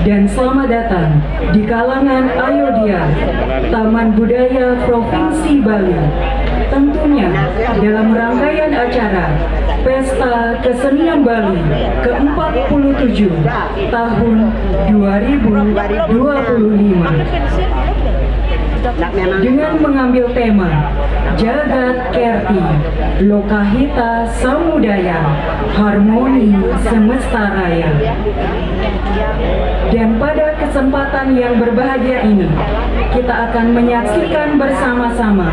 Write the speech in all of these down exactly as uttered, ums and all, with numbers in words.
Dan selamat datang di kalangan Ayodhya, Taman Budaya Provinsi Bali. Tentunya dalam rangkaian acara Pesta Kesenian Bali ke-empat puluh tujuh tahun dua ribu dua puluh lima. Dengan mengambil tema Jagat Kerti, Lokahita Samudaya, Harmoni Semesta Raya. Dan pada kesempatan yang berbahagia ini, kita akan menyaksikan bersama-sama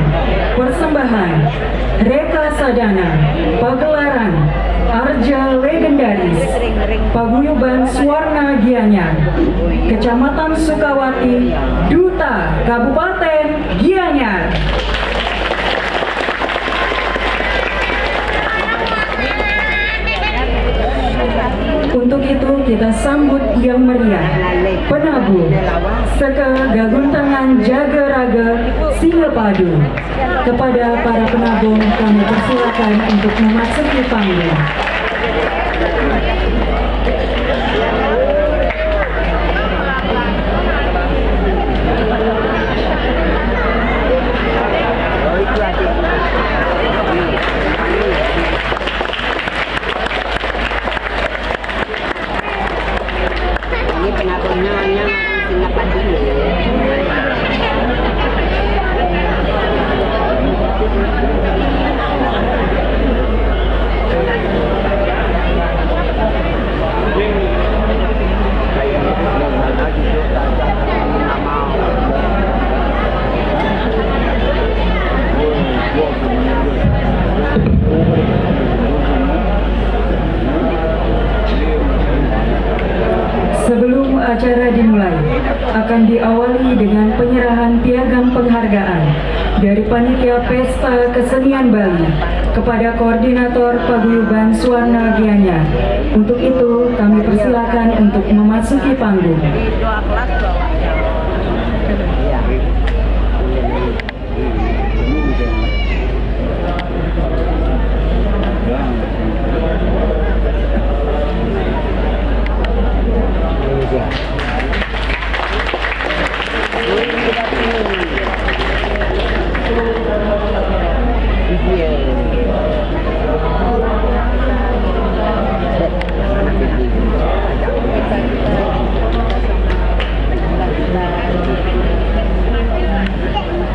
persembahan Reka Sadana, pagelaran Arja Legendaris, Paguyuban Suwarna Gianyar, Kecamatan Sukawati, Duta Kabupaten Gianyar. Untuk itu, kita sambut yang meriah, penabuh Seka Gaguntangan Jaga Raga Singapadu. Kepada para penabuh, kami persilakan untuk memasuki panggung. Sebelum acara dimulai, akan diawali dengan penyerahan piagam penghargaan dari Panitia Pesta Kesenian Bali kepada Koordinator Paguyuban Suwarna Gianyar. Untuk itu, kami persilakan untuk memasuki panggung.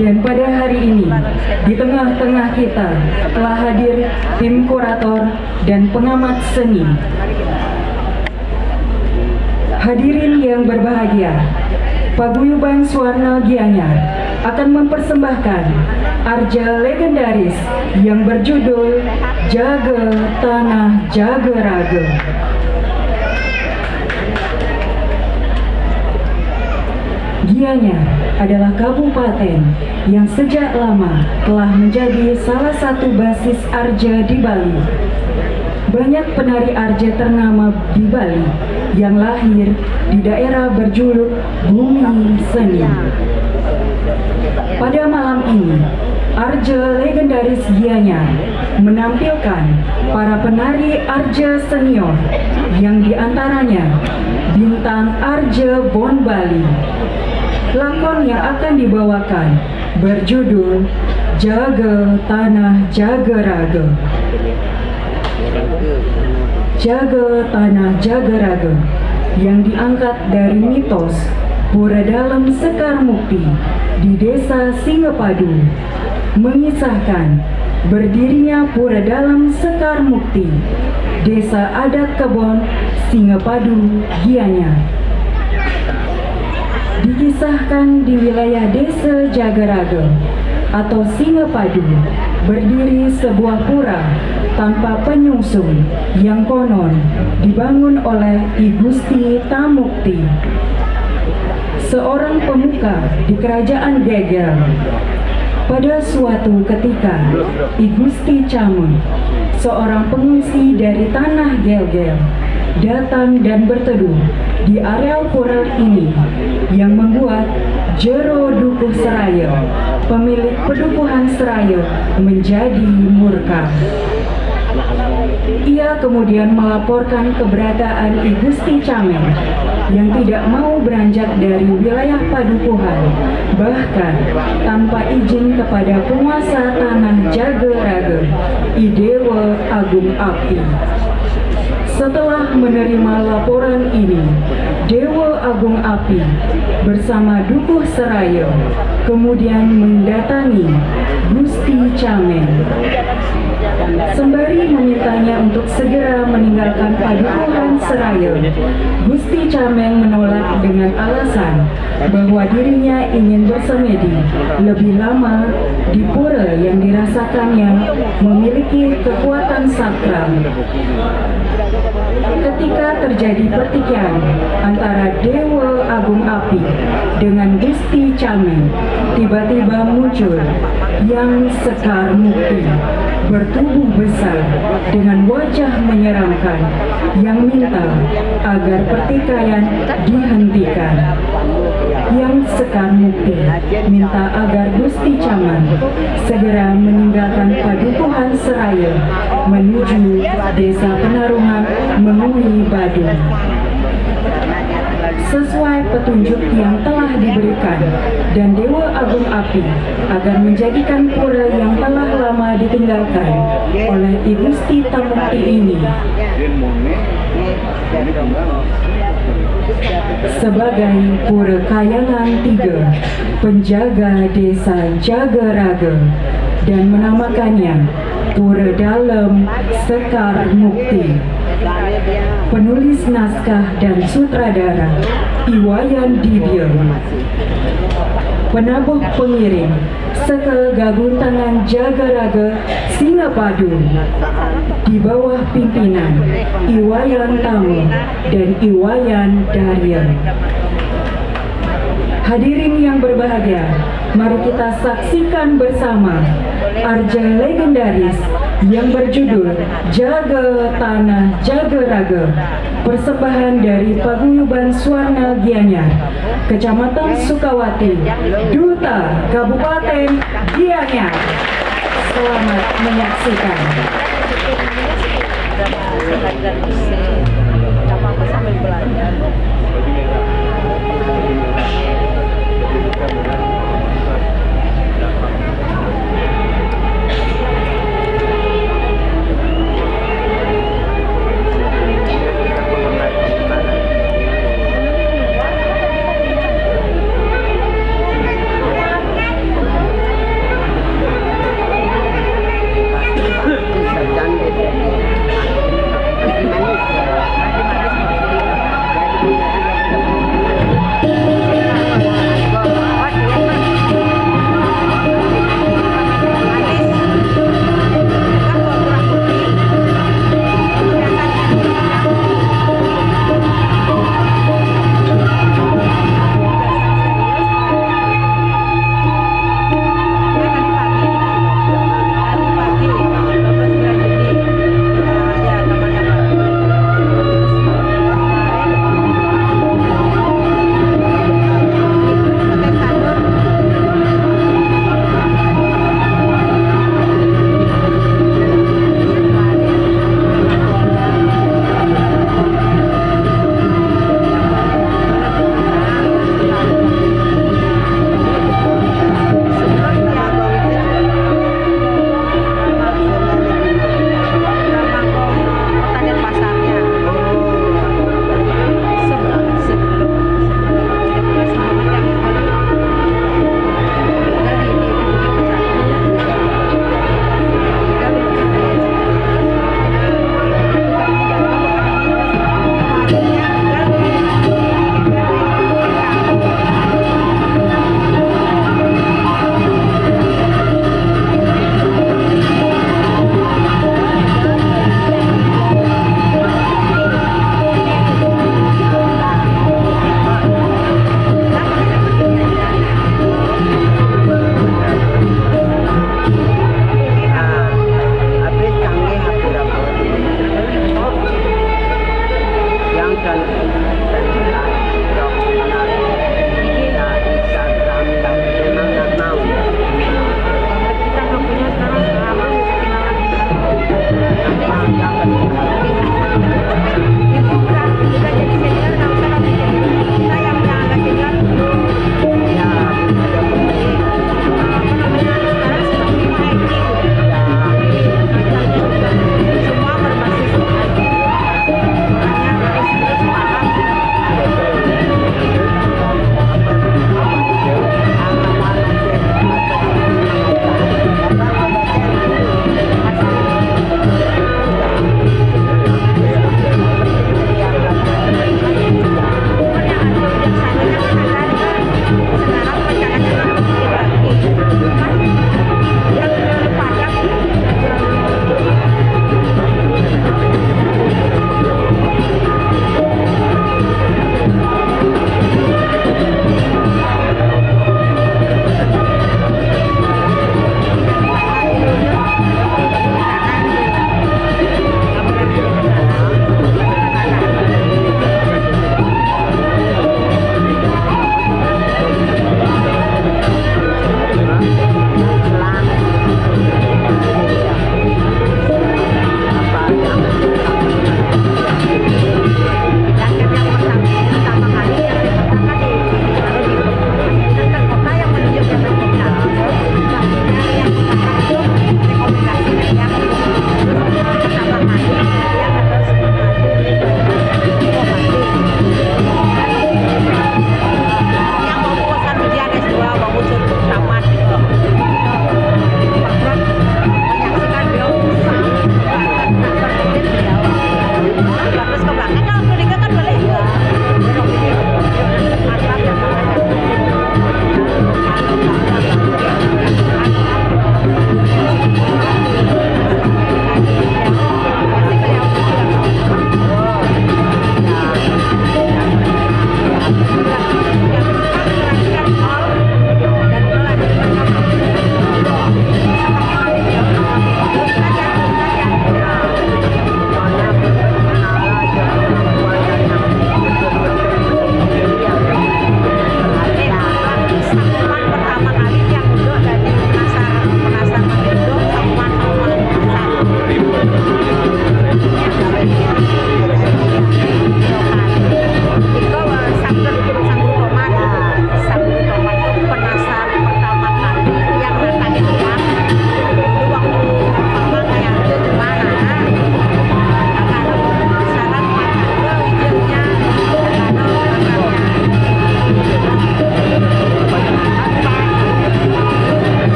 Dan pada hari ini, di tengah-tengah kita telah hadir tim kurator dan pengamat seni. Hadirin yang berbahagia, Paguyuban Suwarna Gianyar akan mempersembahkan arja legendaris yang berjudul Jaga Tanah Jaga Raga. Gianyar adalah kabupaten yang sejak lama telah menjadi salah satu basis arja di Bali. Banyak penari arja ternama di Bali yang lahir di daerah berjuluk Bumi Seni. Pada malam ini, arja legendaris Gianyar menampilkan para penari arja senior yang diantaranya Bintang Arja Bon Bali. Lakon yang akan dibawakan berjudul Jaga Tanah Jaga Raga. Jaga Tanah Jaga Raga yang diangkat dari mitos Pura Dalem Sekar Mukti di Desa Singapadu mengisahkan berdirinya Pura Dalem Sekar Mukti, Desa Adat Kebon, Singapadu, Gianyar. Dikisahkan di wilayah Desa Jagaraga atau Singapadu berdiri sebuah pura tanpa penyusun yang konon dibangun oleh I Gusti Tamukti, seorang pemuka di kerajaan Gegel. Pada suatu ketika, I Gusti Cameng, seorang pengungsi dari tanah Gelgel, datang dan berteduh di areal pura ini yang membuat Jero Dukuh Seraya, pemilik pedukuhan Seraya, menjadi murka. Ia kemudian melaporkan keberadaan I Gusti Cameng yang tidak mau beranjak dari wilayah Padukuhan, bahkan tanpa izin kepada penguasa tanah Jagaraga, I Dewa Agung Api. Setelah menerima laporan ini, Dewa Agung Api bersama Dukuh Seraya kemudian mendatangi Gusti Cameng. Sembari memintanya untuk segera meninggalkan Padukuhan Seraya, Gusti Cameng menolak dengan alasan bahwa dirinya ingin bersemedi lebih lama di pura yang dirasakannya memiliki kekuatan sakral. Ketika terjadi pertikaian antara Dewa Agung Api dengan Gusti Cameng, tiba-tiba muncul Yang Sekar Mukti, bertubuh besar dengan wajah menyeramkan, yang minta agar pertikaian dihentikan. Yang Sekar Mukti minta agar Gusti Cameng segera meninggalkan Padukuhan Seraya menuju Desa Penarungan Mengui Badung. Sesuai petunjuk yang telah diberikan dan Dewa Agung Api agar menjadikan pura yang telah lama ditinggalkan oleh I Gusti Tamukti ini sebagai Pura Kayangan tiga, penjaga Desa Jagaraga, dan menamakannya Pura Dalem Sekar Mukti. Penulis naskah dan sutradara, I Wayan Dibya. Penabuh pengiring, seka gaguntangan Jagaraga Singapadu, di bawah pimpinan I Wayan Tama dan I Wayan Darya. Hadirin yang berbahagia, mari kita saksikan bersama arja legendaris yang berjudul Jaga Tanah Jaga Raga, persembahan dari Paguyuban Suwarna Gianyar, Kecamatan Sukawati, Duta Kabupaten Gianyar. Selamat menyaksikan.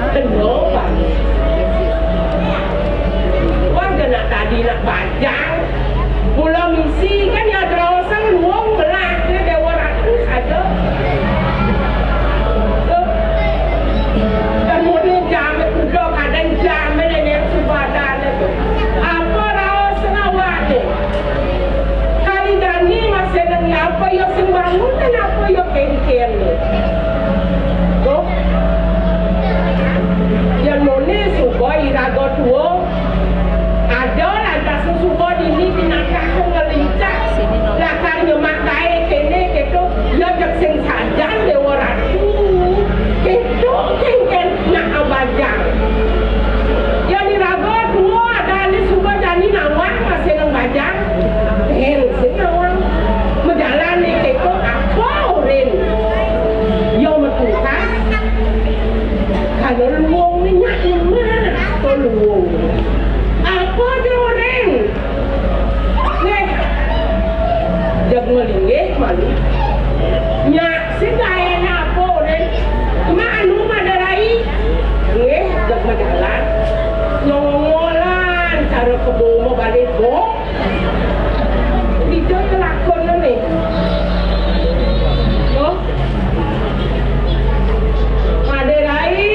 Kena, Pak. Warga nak tadi nak bajang. Mula misi kan ya terasa luang belah dia Dewa Ratu saja. Tuh. Dan mula jam kuda kadang jam dia yang subadan itu. Apa raos awak ni? Kali jani masih nang apa ya sing bangun dan apa ya kengken ni. Tuh. Yang none suba iraga tua. Ada lantas suba dini binatang ngelincah. Lakar nyemak gae kene keto. Ya jek sing sajan Dewa Ratu. Keto kengken nak abajang. Yang iraga tua ada ni suba jani nawang masih nang bajang. Eh, sing nawang. Majalan ni keto apa urin. Ya metukas. Kalau luung ni nyak lemah. Apa luung? Apa dia urin? Neh. Jag malinggih malu. Nyak sing gaena apa urin? Mak anu maderai. Nggih, jag majalan. Nyongolan cara kebo mabalik, Bok. Ida ya lakon ni. Oh. Maderai,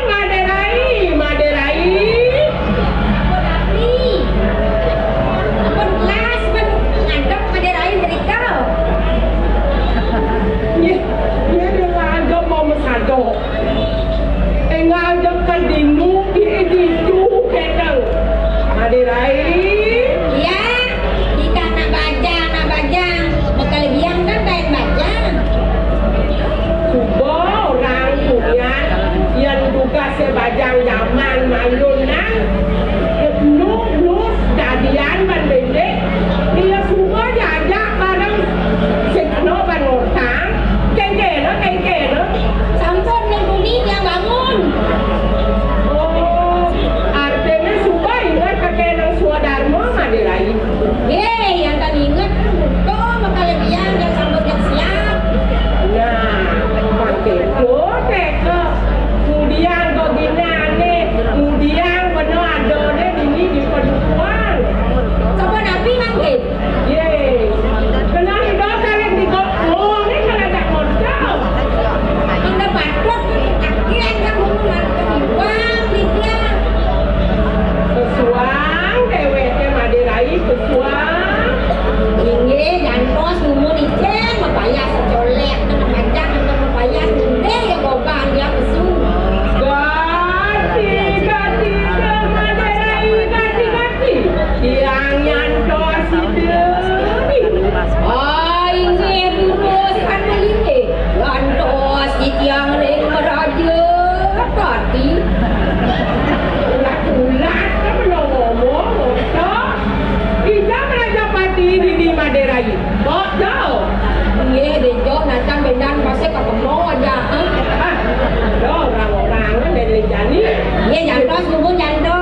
Maderai, Maderai. Ampun, Abi. Ampun, kelas, ampun ngadep Maderai mrika. Nggih, nggih, ngadep mau mesado. Engal jeng kedinu di ditu kedeng. Maderai. Iya, kita anak bajang, anak bajang. Bekal biang kan kain bajang. Suba orang punya yang juga sebajang zaman malu nang. Lu, lu, jadian ban bendek. Dia suba diajak bareng si Keno ban ngortang. Kengkena, kengkena. Sampun nang tuni tiang bangun. Oh, artine suba inget kake nang swadarma, Maderai. Ye, yang tak inget, buka makale biang yang sambut yang siap. Nah, pakai teka. Mudian kok ginane, mudian bena adone dini di padukuhan. Sapa napi mangke? Ye. Kena ida kali tiga. Oh, ni kena tak modal. Anda patut kaki anda ngomong anda iwang, Widya. Kesuang, deweke Maderai, kesuang. Inggih, jantos umur icen, mapayas secolek, kena pajak, kena mapayas, nundih ya goban dia pesu. Gati, gati, Maderai, gati, gati. Tiang nyantos sida. Ah, inggih durus kan melinggih. Lantos titiang ring meraja pati. Ulat-ulat kan belum ngomong, ngocok. Ija meraja pati dini Maderai. Kok jauh? Inggih, bejo, nacan bendan pasir kakemong aja. Ah, ada orang-orang dari jani. Inggih, jantos, nuhun jantos.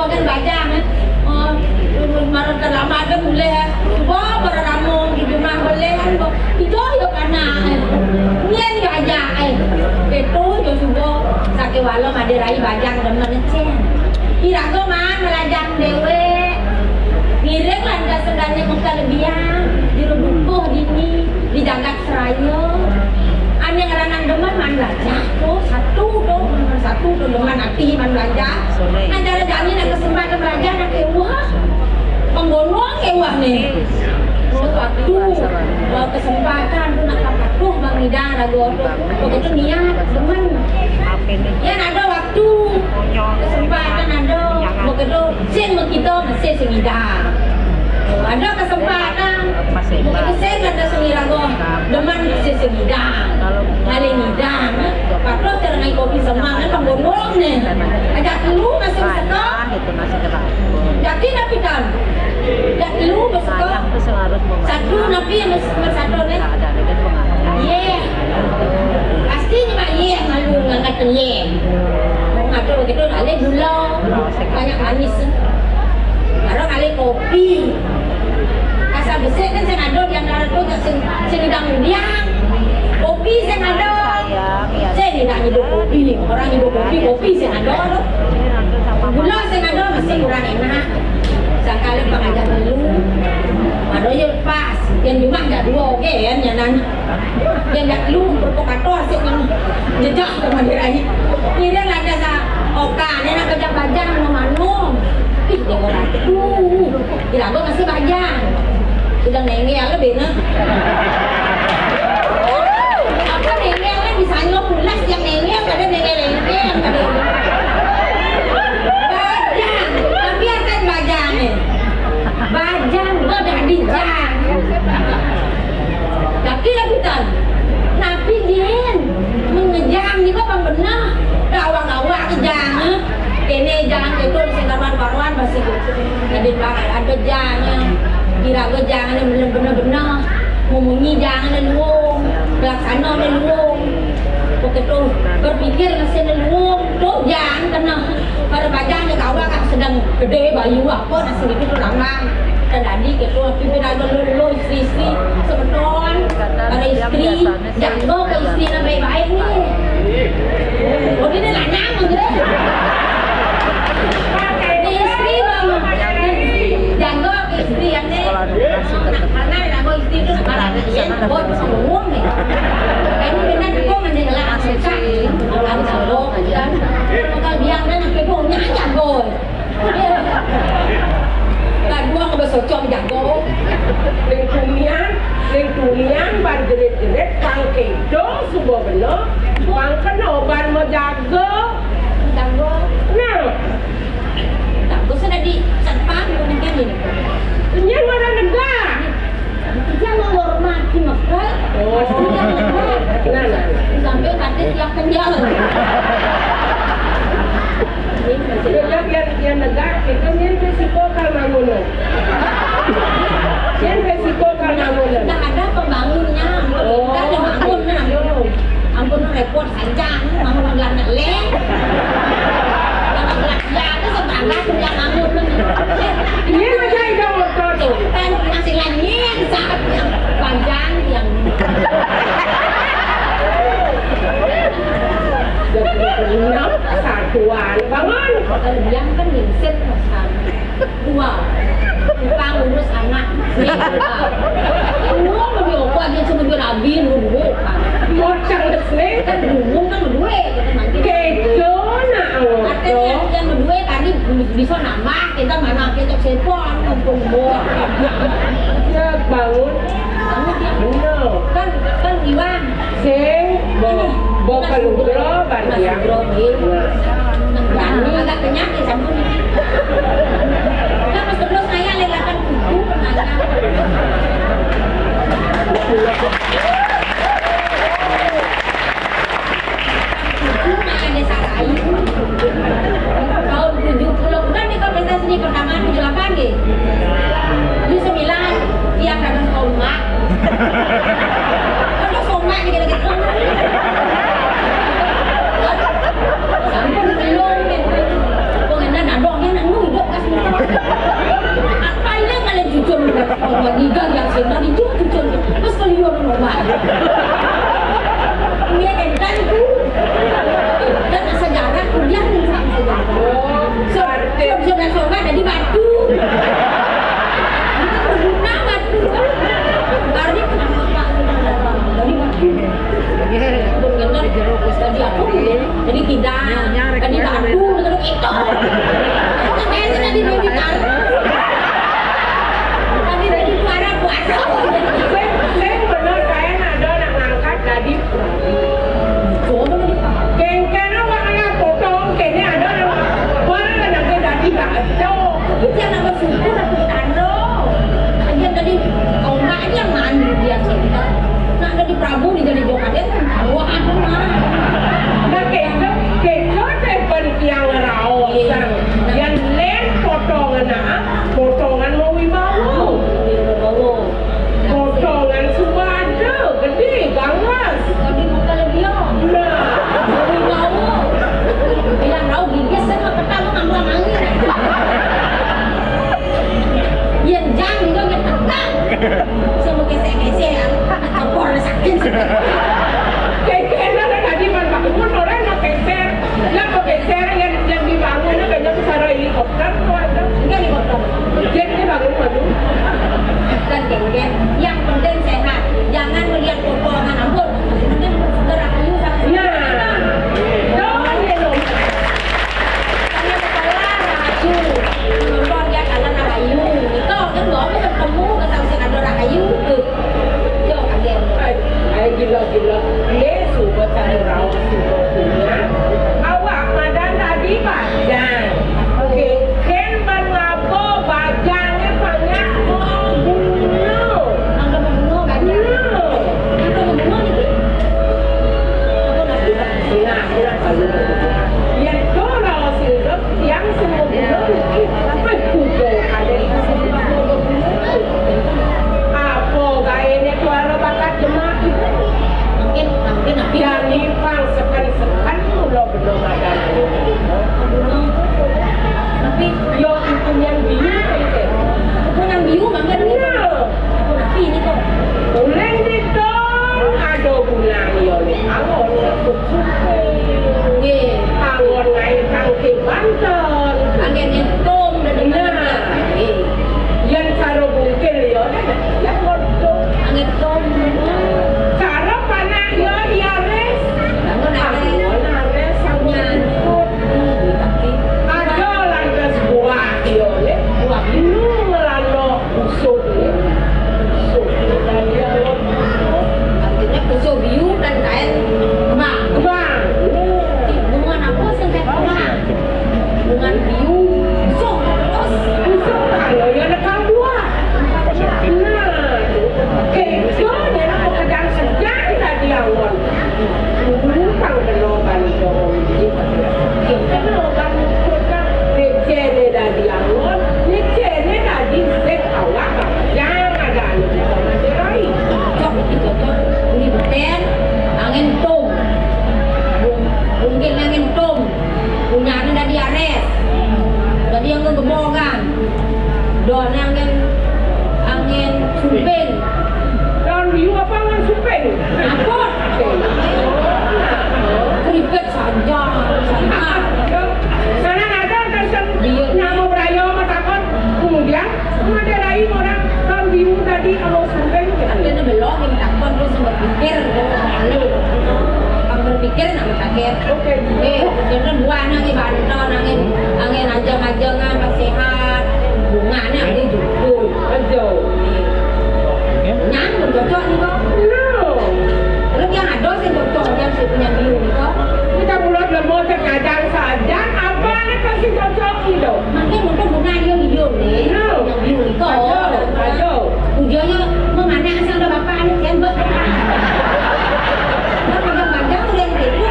Kan bajang, eh. Oh, mara terlambat kan boleh, eh. Cuba para ramong di rumah boleh kan, bo. Itu yo kana, eh. Nian bajang, eh. Itu yo cuba, sake walau ada rai bajang demen cen. Irago man melajang dewe. Ngiring lantas sendalnya muka lebihan, di rumah dini, di jagat Seraya. Ane ngranang demen man belajar tu, satu tu, satu tu demen ati man belajar. Nah, cara jani nak kesempatan belajar nak kewah. Penggonong kewah ni. Waktu, wah, kesempatan tu nak patuh bang idang ragu tu. Begitu niat, demen. Ya, ada waktu. Kesempatan ada. Begitu sing mekito masih sing idang. Ada kesempatan. Mungkin sing ada sing irago. Demen masih sing idang. Ngalih idang. Patut cara ngai kopi semang kan penggonong ni. Ajak telu masih seko. Jadi napi kan? Ajak telu masih seko. Satu napi yang masih satu ni. Ye. Pasti ni mak ye malu ngangkat ye. Mau ngatur begitu, alih gula. Banyak manis. Baru alih kopi. Asal besik kan sing ada di antara tu, sing, sing idang diang. Kopi sing ada. Sing idang hidup kopi ni. Orang hidup kopi, kopi sing ada tu. Gula sing ada masih kurang enak. Sangkala pengajar dulu. Baru ye lepas. Yang cuma ajak dua, okey, kan, nyanan. Yang dak lu provokator sik nang jejak ke Madura ni. Kira lah ada sa oka ni nak kerja bajang mano-mano. Ih, dia orang tu. Kira apa masih bajang. Sudah nengel lebih nah. Apa nengel ni bisa nyo pulas yang nengel kada nengel nengel kada. Bajang, tapi akan bajang ni. Bajang, kau dah dijang. Tapi lah bukan. Napi din mengejang ni kau bang benah. Awak-awak kejang, eh. Kene jang keto sing karuan-karuan masih. Ada barang ada jang, eh. Kira ke jang ni benar-benar. Memunyi jang ni luong, pelaksana ni luong. Begitu berpikir masih ni luong, tu jang kena. Pada bajang ni kawa kan sedang gede bayu apa nasi itu tu lambang. Dan tadi ketua pimpin ada lo istri-istri sebetul. Ada istri, jago ke istri nak baik-baik ni. Oh, dia nak nyaman je. Ni istri bang. Jago ke istri yang ni. Nak mana jago istri tu nak mana ni. Buat semua ni. Kamu kena dukung nanti kelak. Kalau jago kan. Kalau dia kan nak pegang nyaman jago. Laguang besocong jago. Ning tunian, ning tunian ban jerit-jerit pang kedo suba bela, pang kena ban mejaga. Jago. Nah. Jago sudah di satpam mungkin ini. Ini orang negara. Dia menghormati Mekah. Oh. Dia menghormati. Nah, nah. Sampai kata tiang kenyal. Dia biar, biar negak, kita ni risiko kalau bangun. Dia risiko kalau bangun. Dah ada pembangunnya. Oh. Dah ada bangun, nah. Ampun, repot saja, mau bilang leh. Kalau bilang ya, itu sebagai yang amun. Iya, macam itu motor tu. Kan penghasilan ni yang sangat yang panjang, yang Jadi, enam satuan bangun. Kalau bilang kan ningsit, Mas. Dua. Tukang urus anak. Dua, lebih apa aja cuma dua rabi, dua dua. Mocang deh. Kan dua kan dua, kita mancing. Kejo nak. Artinya yang, yang dua tadi bisa nambah, kita mana kita cepon, mumpung dua. Ya, bangun. Bener. Kan, kan Iwan. Sing, bo, bo kelugra, ban dia. Agak kenyang ya, sampun. Kan, mas terus nanya, lelatan kuku, nanya. Kuku, nanya desa lain. Tahun tujuh puluh, kan, ni kan pentas seni pertama tujuh delapan, nggih? Tujuh sembilan, tiang dados omak. Dados omak, niki lagi. Sampun belum, nggih. Wong enak, nadong, nggih, nak nunggu. Tadi aku, jadi tidak, tadi batu, gitu, gitu. Kayak tadi dia bicara. Tadi dia bicara, kuasa. Saya, saya pernah, saya ada anak ngangkat tadi. Coba lagi. Kengkena wak anak potong, kene ada anak, wak anak tadi gak ada. Itu yang nama syukur aku tanda. Dia tadi ombak aja mandi dia cerita. Nak tadi Prabu di jadi jokaden, wah, aduh, mah. Nah, kengke, kengke teh pen yang raos, iya, sang. Yang len potongan, ah, potongan mau wibawa. Iya, wibawa. Potongan suba ada, gede, ganas. Tapi bukan lebih, ya. Nah. Lebih bau. Bilang bau gigis, saya mah petang, mah ngambil angin. Yang jang juga ngetekan. Semua gesek-gesek, ya. Kepor sakit. Kayak enak tadi, man, Pak. Umur orang nak geser. Lah, kok geser yang, yang dibangun itu kayaknya pesawat helikopter tuh ada. Enggak helikopter. Jet dibangun baru. Dan genggen, yang penting sehat. Jangan melihat potongan, ampun. Yang penting seger rahayu sama. Nah. Jangan ya, dong. Hanya sekolah rahayu. Nonton ya, karena rahayu. Itu kan gua mau ketemu ke saksi ada rahayu. Tuh. Yo, kaget. Ai, ai, gila-gila. Ini suka cari raos, suka punya. Awak madan tadi bajang. Oke, ken ban ngapa bajangnya banyak membunuh? Angka membunuh bajang. Nah. Angka membunuh nih. Apa nggak bisa? Nah, aku nggak tahu. Yang tuh raos itu yang semua bulan, eh, aku tuh ada yang semua bulan. Apa gayanya tuara bakat jemak itu? Mungkin, mungkin nanti. Jani pang seken-seken ulo belum ada. Tapi yo, itu yang biu, itu. Itu yang biu, mangga dulu. Iya. Aku nanti ini tuh. Uleng di tol, ada bulan yo, nih. Kalau aku suka. Nggih. Anggon naik tangki banten. Angin nyetum, dan benar. Nah. Nggih. Yang cara bungkil ya, yang ngetum. Angin tum. Cara panak ya, ya, res. Bangun, res. Anggon, res, anggon. Nyan. Nyetum. Nggih, tapi. Ada lantas buah ya, nih. Buah. Lu ngelano. Busuk, ya. Busuk. Dan dia lewat busuk. Artinya busuk biu dan kain kembang. Kembang. Bunga apa sing kain kembang? Bunga biu, busuk terus. Busuk, kalau ya nekang buah. Nah, itu. Oke, itu dia nak pekerjaan kerja kita di awal. Numpang kena ban dorong. Kena ban numpang. Lecehne dadi angon, lecehne dadi sing awak. Jangan ada anu kita masih rai. Cocok, iki cocok. Ini beten, angin tum. Mungkin angin tum. Punyane dadi ares. Dadi yang gebogan. Don angin, angin sumping. Daun biu apa ngan supeng? Apa? Keripik saja, saja. Sana ada kan sen-, iya, nama beraya matakon. Kemudian, ada lain orang daun biu tadi kalau supeng. Ada yang belum, yang takon terus berpikir, terus malu. Kamu berpikir, nak berpikir. Oke. Eh, jangan buah nangis bantal, nangis, angin aja-aja, ngan sehat. Bunganya ada judul. Betul. Nyang, cocok nih, kok. Lu. Lu yang ada sih cocok, yang si punya biu nih, kok. Kita mulut lemot, terkadang saja, apa nih pasti cocok gitu. Makin mungkin bunga dia biu nih. Lu. Yang biu nih, kok. Ayo, ayo. Ujiannya mau mana asal ada bapak anak tembak. Kadang-kadang udah yang gitu.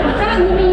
Masa gini,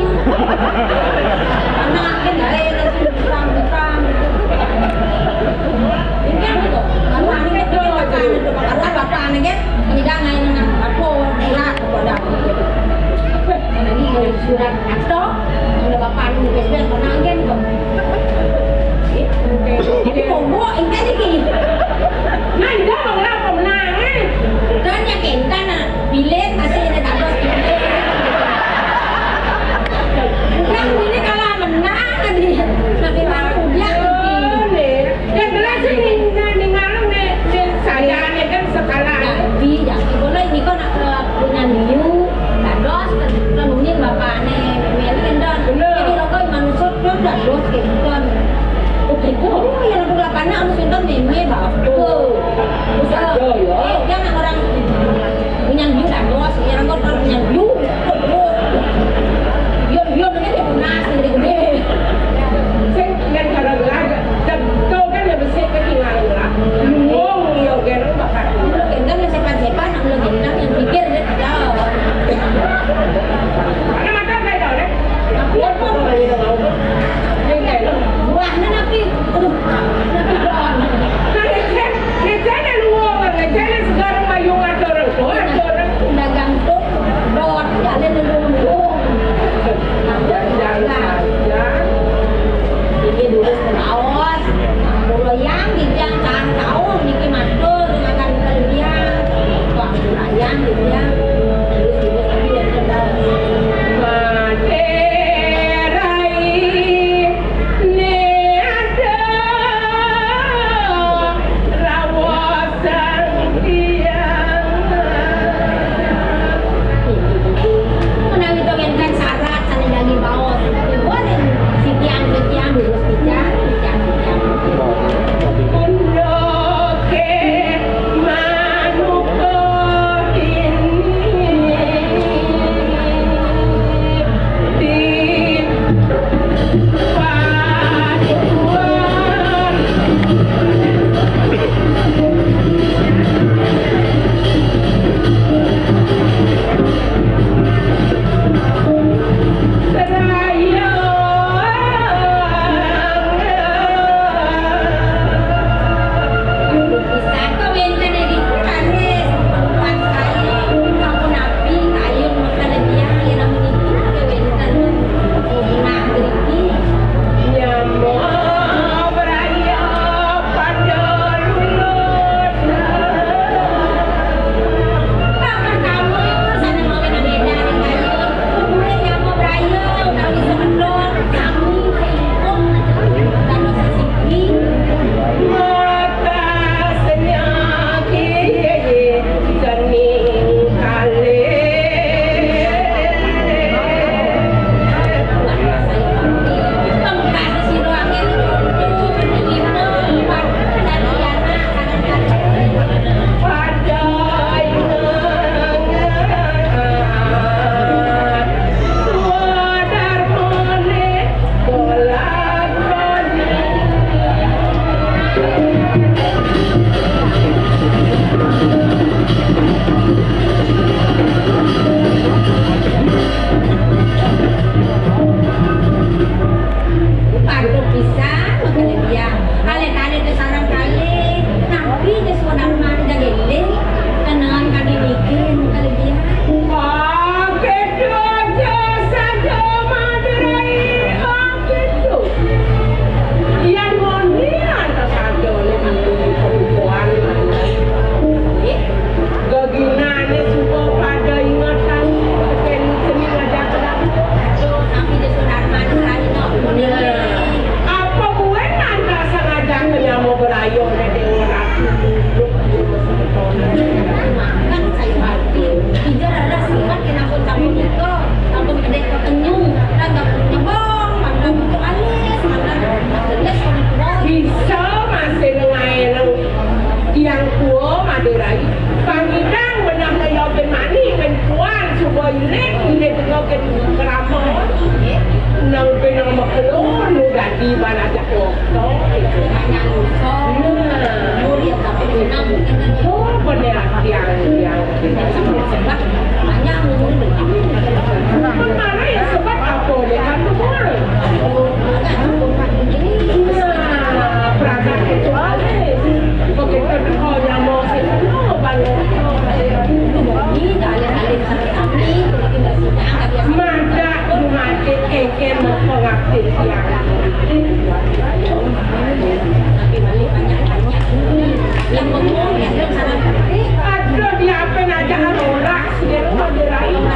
Ilik, ilik tengok ke kerama. Nang pe nang makelon, nu dadi baladak oto. Nah. Oh, bener tiang, tiang. Mana ya sebab apa dia kan tu? Nah, perasaan itu balik. Begitu kau yang mau sih, balik. Mangda dumadik engkén pangabdin tiang. Aduh, diapin aja ora sida pada rai.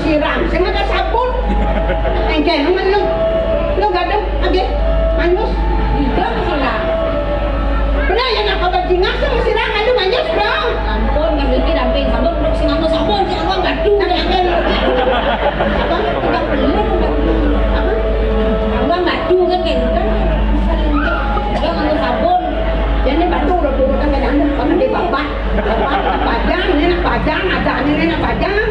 Siram, sing ada sabun. Engke, lu, lu, lu gaduh, age, manus. Iya, siram. Bener ya, nak obat jingas, sing siram, aduh, manus, dong. Ampun, ngambil ki ramping sabun, terus sing nganggo sabun, sing nganggo batu. Nah, engke, lu. Apa? Enggak perlu. Apa? Nganggo batu kan, kayak gitu kan. Dia nganggo sabun. Ya, ini batu udah turun kan, kayak anu, apa, di bawah. Bajang, ini nak bajang, ada ini nak bajang.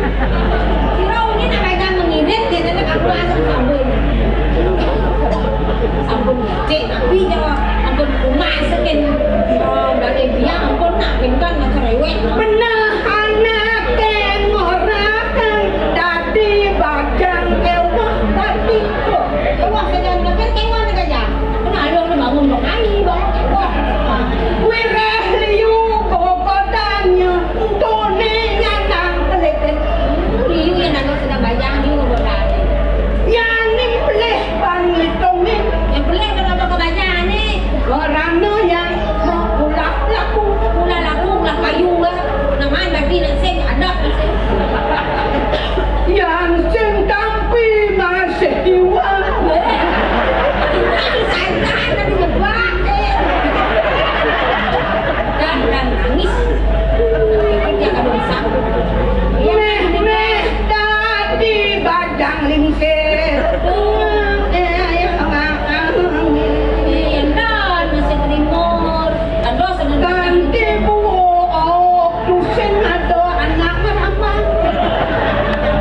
Kira ini nak bajang mengirit, dia nak aku langsung sabun. Sabun cek, tapi jawab, sabun rumah sekin, oh, dari dia, ampun nak, pintar nak cerewet. Bener, anak tengok orang, tadi bajang, ewa, tadi. Ewa, sedang dengar, tengok nak bajang. Kena ada orang bangun dua kali, bangun tengok. Wireh liu kokodannya, untune nyanang keleten. Liu yang nangis sedang bajang, liu kokodannya. Yani pelih pangitungin. Yang pelih kenapa kebajang ni? Orangnya yang ulah laku. Ulah laku, ulah payu lah. Namanya berarti nak sing, ada sing. Yang sing tampi masih iwang. Santai, tapi nyebuak, eh. Dan, dan nangis. Dia kan bisa. Meh, meh, tadi bajang lingsir. Eh, eh, eh, eh. Iya, dan masih timur. Aduh, seneng. Ganti buuk, tusin ada anak meramal.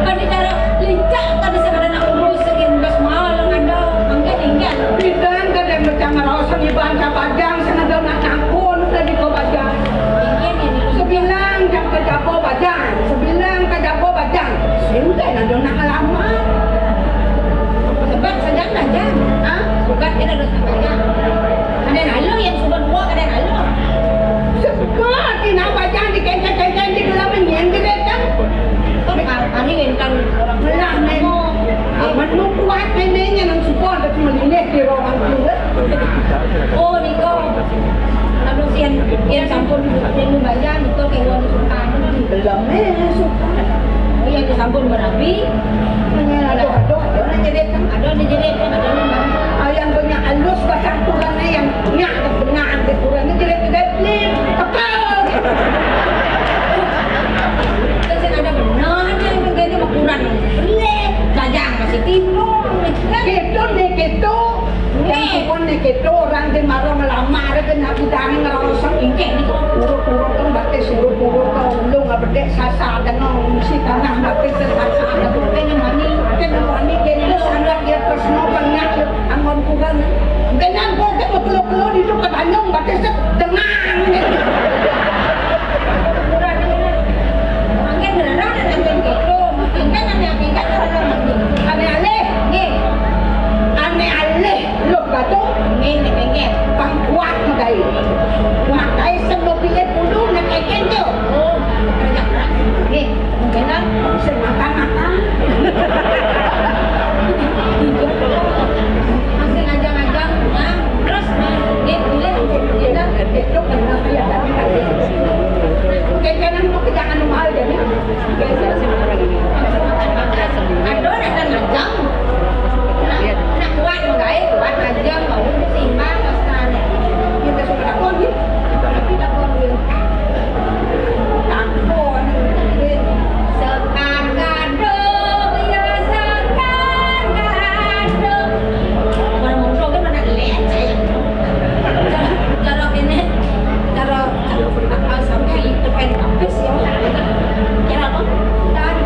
Kan cara lincah, kan bisa ada nak urus, segini bas mau, lo ngandau, mangga tinggal. Bidang kada macam raos, seni banca bajang, seni ada nak nakun, tadi ko bajang. Iya, iya, iya. Sebilang jam kerja ko bajang, sebilang kerja ko bajang. Sini kan ada nak lama. Sebab sedang bajang. Ah, bukan kita ada nak bajang. Ada lalu yang sudah dua, ada lalu. Sekat ina bajang dikenceng-kenceng di dalam menyen di bejang. Kan hari kan orang belah men. Amun kuat menennya nang suka ada melilih di ruang tu. Oh, niko. Lalu sian, sian sampun, sian membayar, niko ke uang suka. Belum, eh, suka. Oh, yang disampun berapi. Aduh, aduh, aduh, nak jadi kan? Aduh, nak jadi kan? Aduh, nak jadi. Ah, yang banyak halus, bahasa Quran ni, yang nyak, nyak, Quran ni jadi, jadi, ni, kekal. Terus yang ada benar, yang jadi Quran. Beli, bajang masih timbul. Gitu ni, gitu. Yang pun ni, gitu, orang di maro ngelamar, kan, aku tadi ngerosok, ingkeh, ni, urut-urut, kan, batis, urut-urut, kan, ulung, apa, dek, sasa, dengan, isi tanah, batis, sasa, dengan, kan, yang mani, kan, yang mani, kan, sangat, dia, terus, no, banyak, anggon, kurang. Dengan, kok, kan, betul-betul, itu, ke Tanjung, batis, dengan, gitu. Kurang, kurang. Makin, kurang, kurang, kurang, kurang. Ane alih. Nggih. Ane alih Luh Batu. Nggih, nggih, nggih. Pang kuat magai. Magai sing mau pilih puluh nak keken tu. Oh, kerja keras. Nggih, mungkin kan sing makan-makan. Masih ngajak-ngajak, nah, terus, nggih, pilih, nggih, nggih. Itu kenapa ya tadi, tadi. Keken pekerjaan mahal jadi. Aduh, nak ngajang. Nak kuat, guys, kuat ngajang, mau seimbang, pas tanya. Kita suka takut, gitu. Tapi takut, gitu. Takut, gitu. Sekar gadung, ya, sekar gadung. Orang ngomong, kan mana lihat, saya. Cara ini, cara Asam ki depan kampus ya. Kira apa? Tadi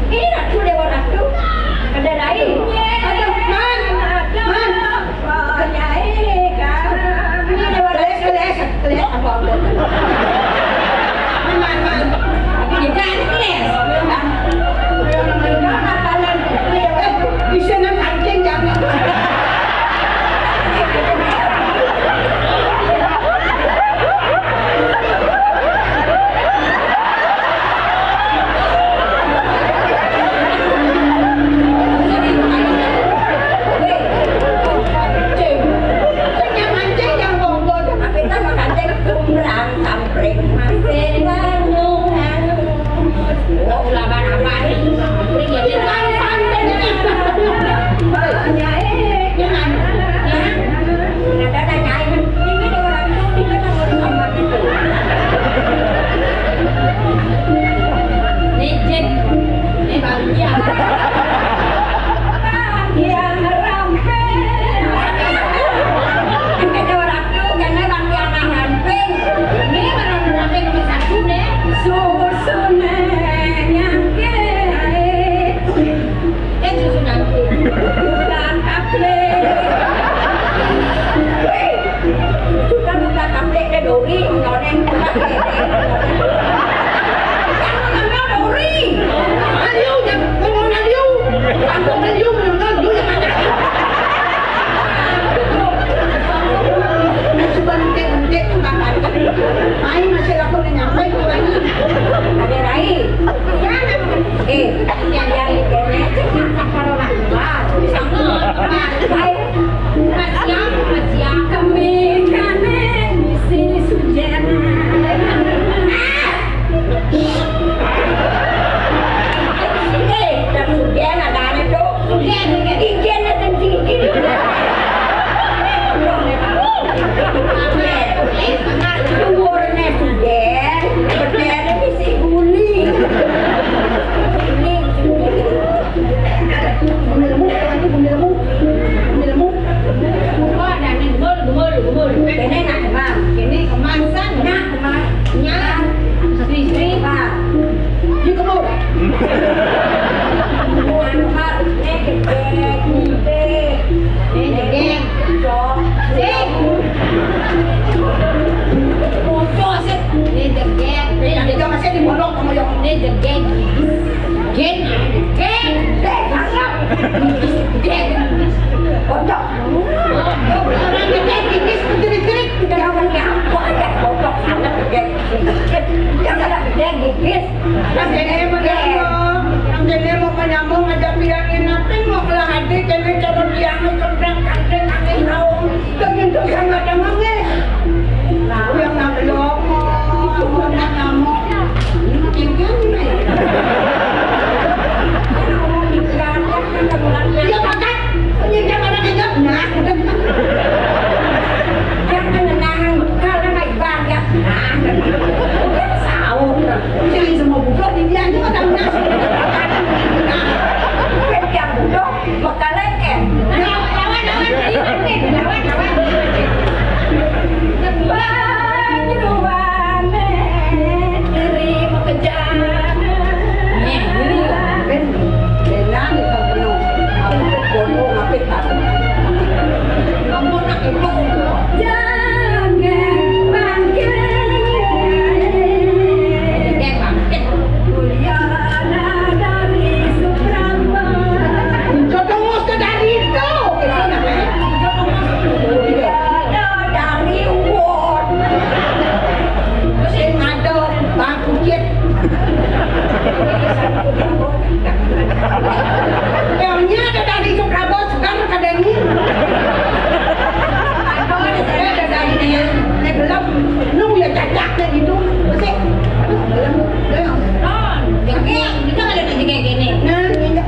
Ini Ratu, Dewa Ratu. Ada lain. Aduh, Man. Man. Ini Dewa Ratu. Keles, keles, keles, apa, apa? Man, Man, Man. Ini jangan keles. Bisa nang kancing, jangan. Nang kene mau nyambung aja bilangin apa mau kelah hati kene cara bilangin kontrakan kene naon. Begitu sangat damangnya. Nah, yang nang belum, yang nang ngamuk. Ini makin gini. Iya, pakai. Ini dia mana dia? Nah, yang mengenang kalau naik banyak. Nah, sahur. Yang semua budak di dia aja pada nasi. Nah, yang budak Makalengke. Lawan, lawan, lawan. Lawan, lawan. Panyeruane diri makejana. Nih, ini. Ben, benan itu penuh. Aku kono ngapit tak. Ampun, nak, ibu. Jangan bangkit. Jangan bangkit. Mulyana dari Suprama. Jodoh mus ke dari itu. Mulyana dari Uwon. Sing ada Bang Kucit. Emangnya ada dari Suprama sekarang ada ini? Ada dari ini. Ini belum. Lu ya cacak deh gitu. Masih. Aduh, belum. Belum. Oke, kita ada lagi kayak gini. Nah, ini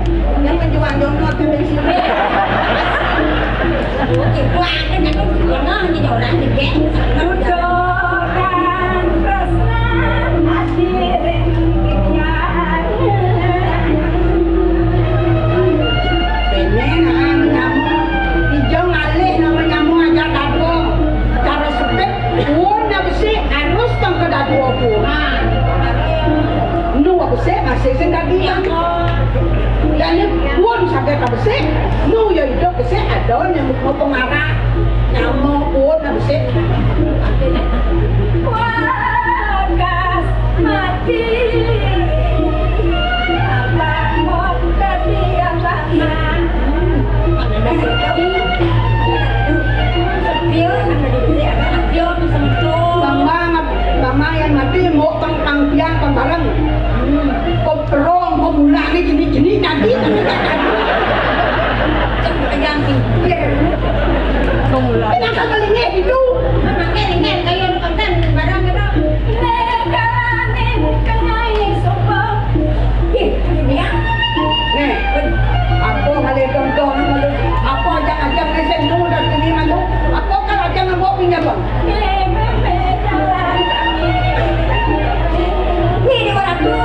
yang menjual download dari sini. Oke, buat kan aku pernah nih orang di geng. Udah kan tresna hati ring pikiran. Dene, nah, nyamuk. Ijo ngalih nama nyamuk aja dado. Cara sepit, uwun besi harus tong ke dado aku. Nah, nu besi masih Sik, nu ya idup sik, adol nyamuk mau pengarah. Nyamuk pun harus sik. Wakas mati. Abang mau tadi abang. Bang Mang, Bang Mang yang mati mau pang pang piang pang bareng. Kok perong, kok mula ni jenis-jenis tadi. Pegang pinggir. Kenapa melingeh gitu? Pakai lingeh, kayu lu konten, barang gitu. Lekalane kenai sopo. Ih, ini dia. Nih, apa kali contoh, apa ajak-ajak ni sing tu dah sini mah tu? Apa kalau ajak ngambil pinjam, Bang? Ini orang tu.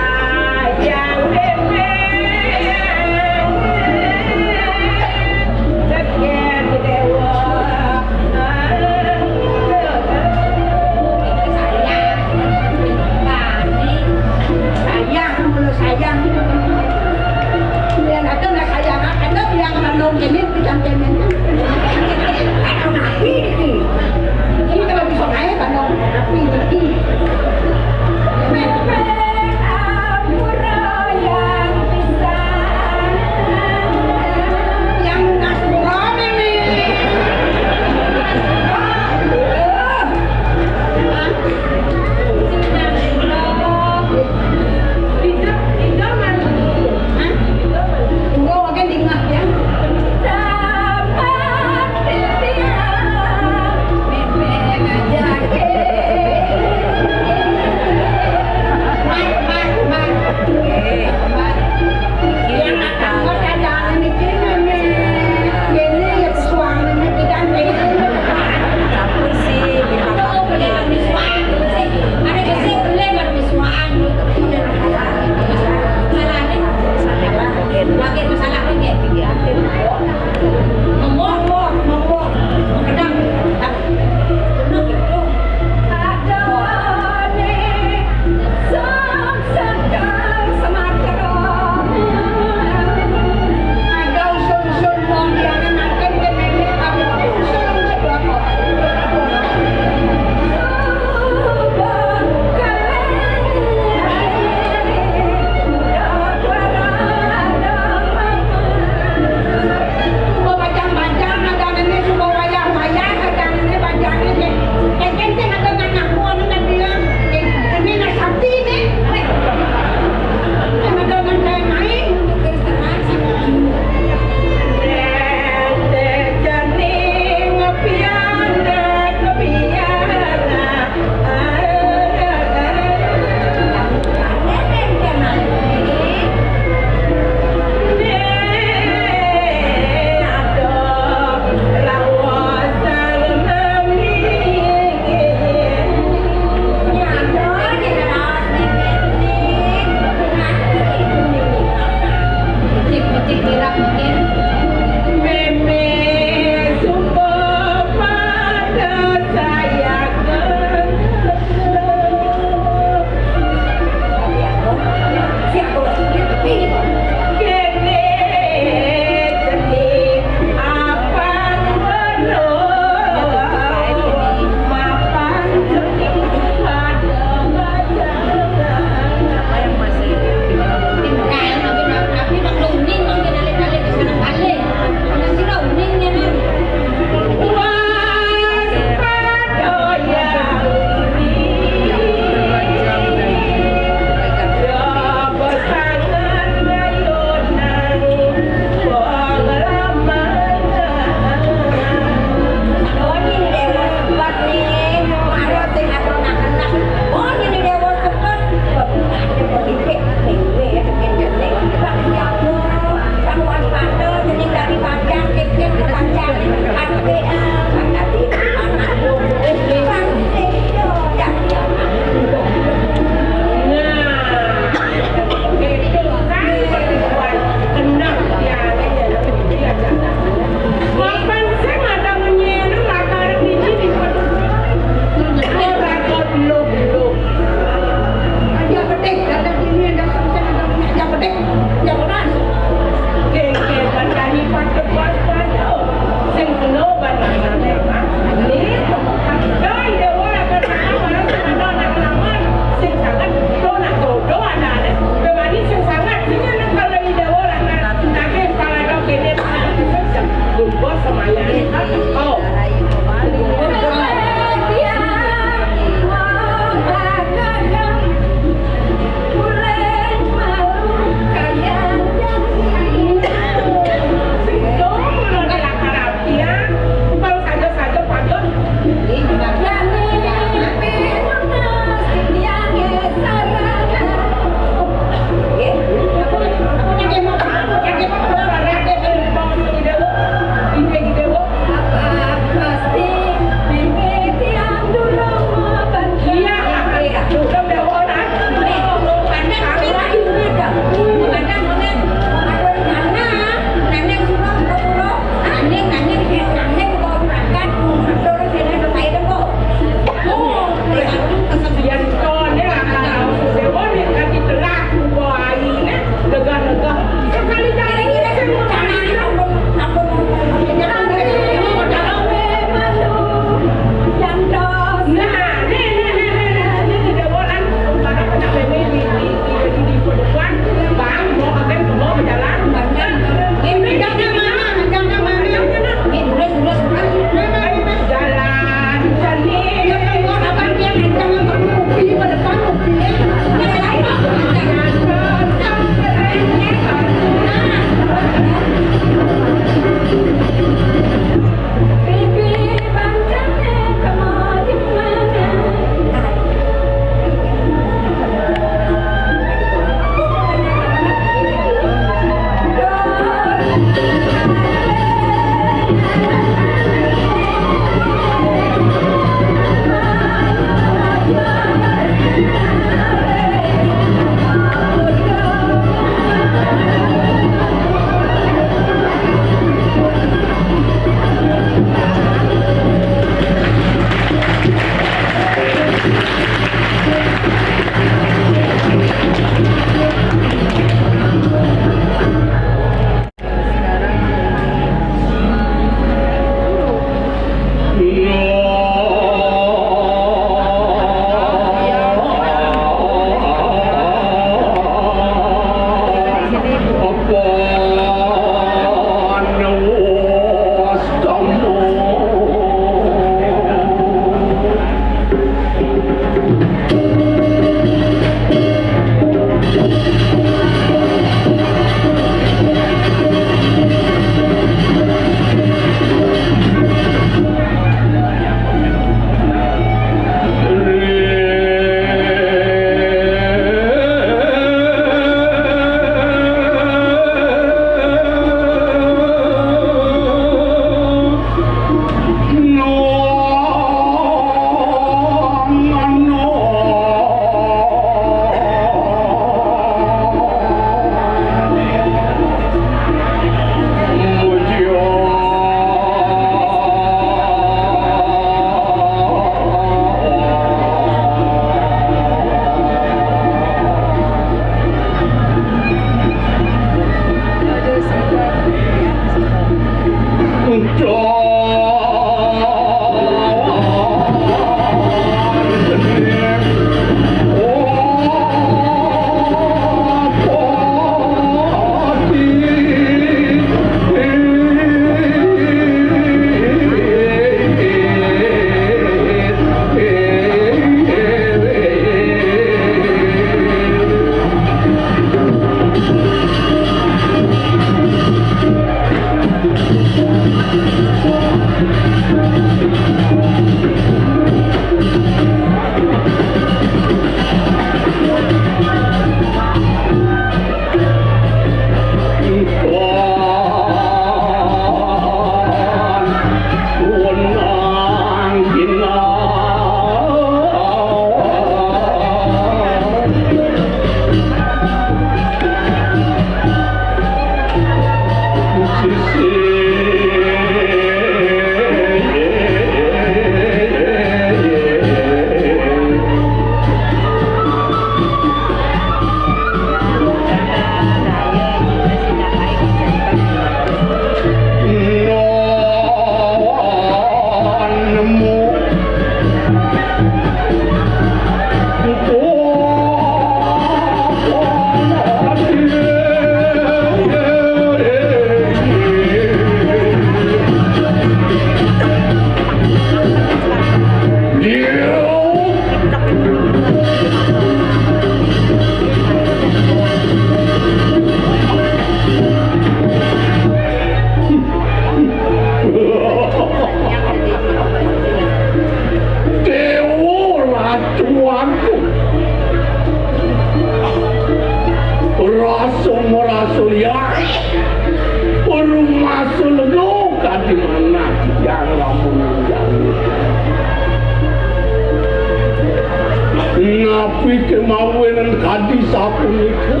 Napi kémawinan kadi sapunika?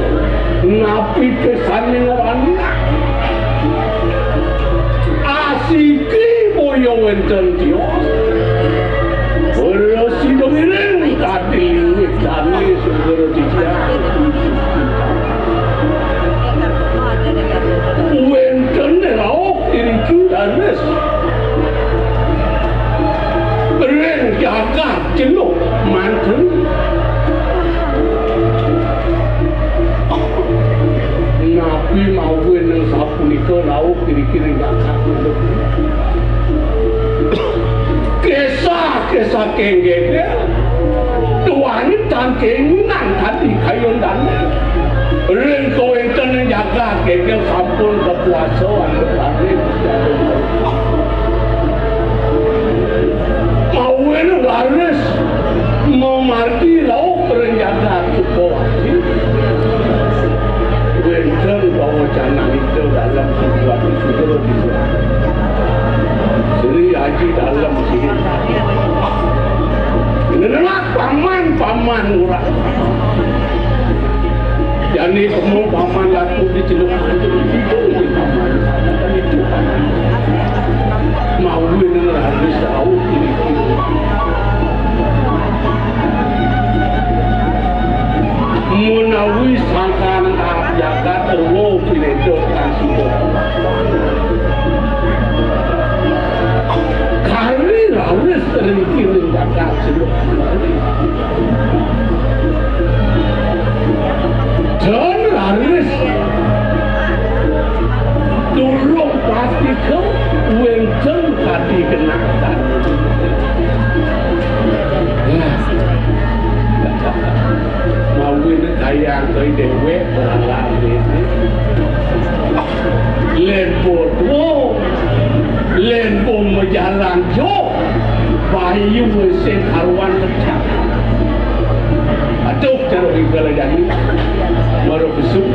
Napi ké sané ngranaang? Asiki boya wénten tios. Para sida ngiring kadi linggih dané segara titiang. Wénten rauh iriki raris ring jagat Celuk manten. Napi mawinan sapunika rauh iriki ring jagat Celuk? Kesah-kesah kéngkén, duaning tan kénginan kadi kayun dané. Ring kawéntenan jagat kéngkén sampun kakuasa antuk dané Gusti Agung. Mawinan raris mamargi rauh ring jagat Sukawati. Wénten pawacanan ida Dalem Sukawati Sudra di Sri Aji Dalem Sri. Ngenerak paman, paman ngurah. Jani kemu paman laku di Celuk Manten itu, paman. Itu paman. Mawinan raris rauh ini. Menawi sangkan jagat Rwa pineda tan sida. Kari raris ring kiring jagat Celuk. Dan raris durung pastika wénten kadi genah. Ya. Mawinan kayang kaya déwék beralang déné. Lén podo, lén pom majalan jo, bayu sing karuan pecah. Aduh, cara wigal jani. Baru besuk.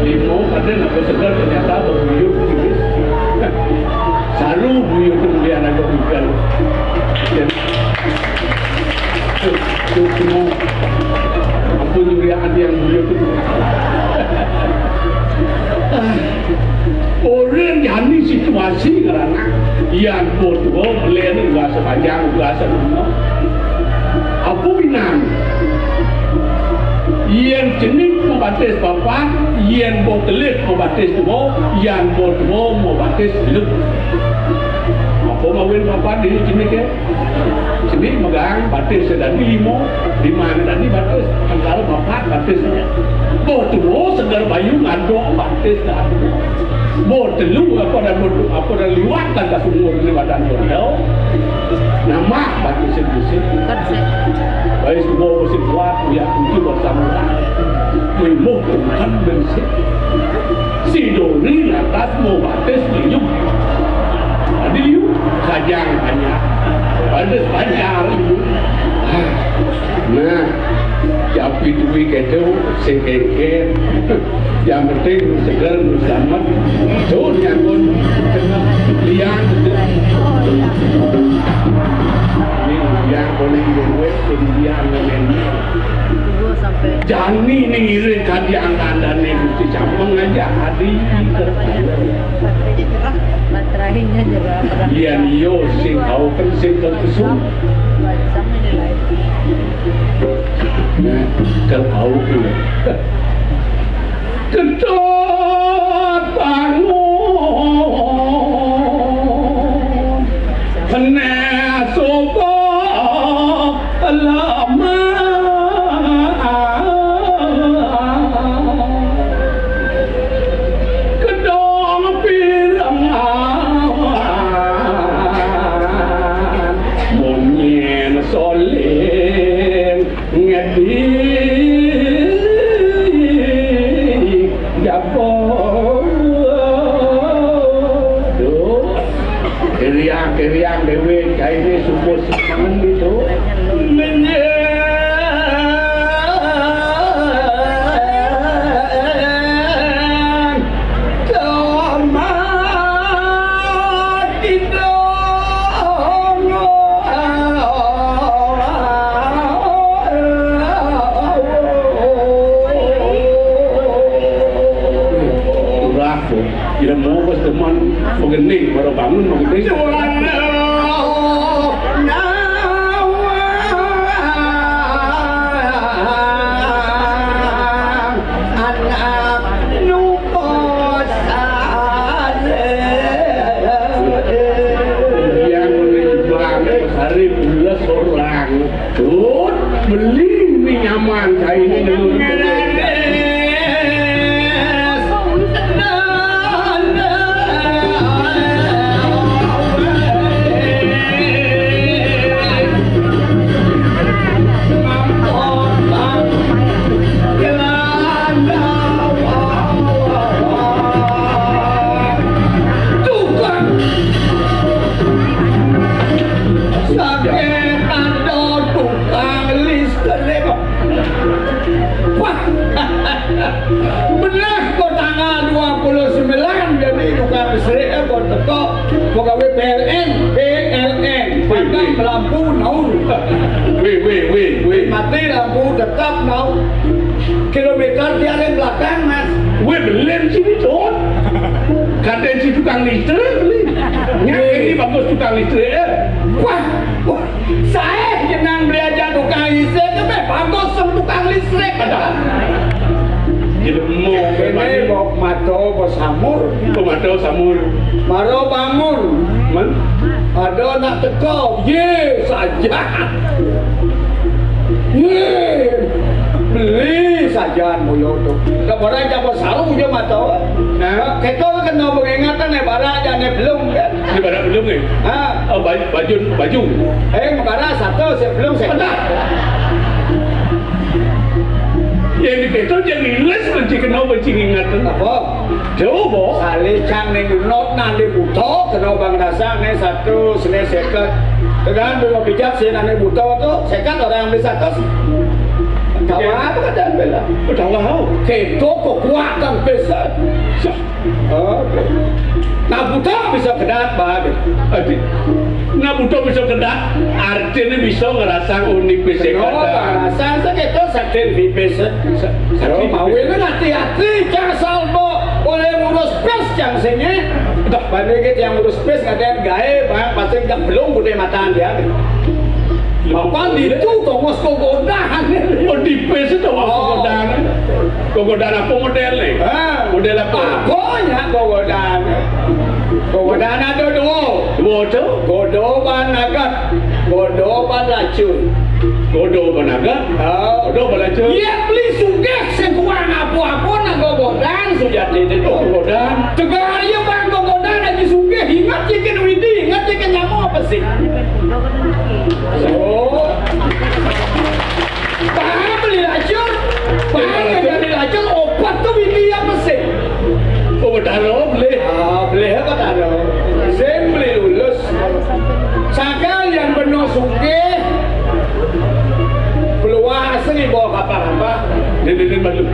Limo, kadén aku seger ternyata bebuyut tipis. Saru buyut kemudian aku wigal. Tuh, tuh, tuh. Ampun, Surya, ada yang buyut itu. Ah, orang jani situasi ngeranak. Yan podo, lén ugas panjang, ugas lima. Apa binan? Yén cenik mabatis papat, yén boh telit mabatis dua, yan boh dua mabatis telu. Apa mawinan papat di cenik ya? Cenik megang batis dadi lima, lima dadi batis antara papat batis. Boh dua seger bayu ngadok batis dadi. Boh telu apa dah boh apa dah liwat kan dah sumur ni badan boh tau. Nama batis sing bersih. Batis dua bersih kuat, ya kunci bersama. Mimbuh tungkan bersih. Sidori lantas mau batis liu. Tadi liu, kajang banyak. Batis banyak liu. Nah, japi duwi kedo sing kengken. Yang penting seger, selamat. Tuh, nyangkut. Liang. Ini liang, boleh duit, liang, ini. Jani ning iring kadi angkandane Gusti Cambeng aja adi. Baterainya jerah. Yen iya sing kauken sing terpesona. Nah, kalau kau ini. Ketut bangun. Penesuba lemah kedong pirengan munyin soling ngedi jaba. Duh. Keriang, keriang dewe, kaine subuh semangan gitu. Menyen tomat didong. Lampu naur. Wéh, wéh, wéh, wéh. Mati lampu tetap naur. Kilometer tiada yang belakang, Mas. Wéh, belum sini, Cot. Kadén si tukang listrik, beli. Nyang ini bagus tukang listrik, ya. Wah, wah. Saya jenang belajar tukang listrik, tapi bagus sama tukang listrik. Ada. Ilmu ini bok mato, bok samur. Bok mato, samur. Maro bangun. Man? Ada nak teko. Ye, saja. Ye. Beli saja mulu tu. Dah barang jago saru je mato. Nah. Kita kena pengingatan, eh, barang aja, eh, belum, kan? Ini barang belum, eh? Ha? Oh, baju, baju, baju. Eh, barang satu, saya belum, saya. Benar. Yang dikito jangan ilas, benci kena, benci ingatan. Apa? Jauh, bo. Salé cang ning enot nang di buta, kena bang rasa né satu, sené seket. Tekan bela bijak sih nang di buta tu, seket orang beli satu. Tawa apa kata bela? Tawa. Kéto kekuatan pesan. Oke. Nah, buta bisa kedat, Pak. Adi. Nah, buta bisa kedat, artinya bisa ngerasa unik fisik. Oh, ngerasa sekéto saking pipis. Sa-, saking pipis. Mawin hati-hati, cang salbo oleh ngurus pis cang sini. Dah, banding kita yang ngurus pis, kadén gaé, bang, pasti gak belum gede matan dia. Apa itu tongos kogodan? Oh, di pis itu tongos kogodan. Kogodan apa modélnya? Ah. Modél apa? Apa ya kogodan? Kogodan ada dua. Dua tu? Godoban agat, godoban lacur. Godoban agat? Ah. Godoban lacur? Iya, beli sugih sing kuang apa-apa nak gogodan sujati itu. Gogodan. Tegar iya bang gogodan lagi sugih. Ingat cikin widi, ingat cikin nyamuk apa sih? Oh. Bang beli lacur. Bang beli lacur, obat tu widi apa sih? Obat aro beli. Ah, beli apa taro? Sing beli lulus. Sakalian beno sugih. Peluas ni bawa kapal-kapal. Dén, dén, dén, malu.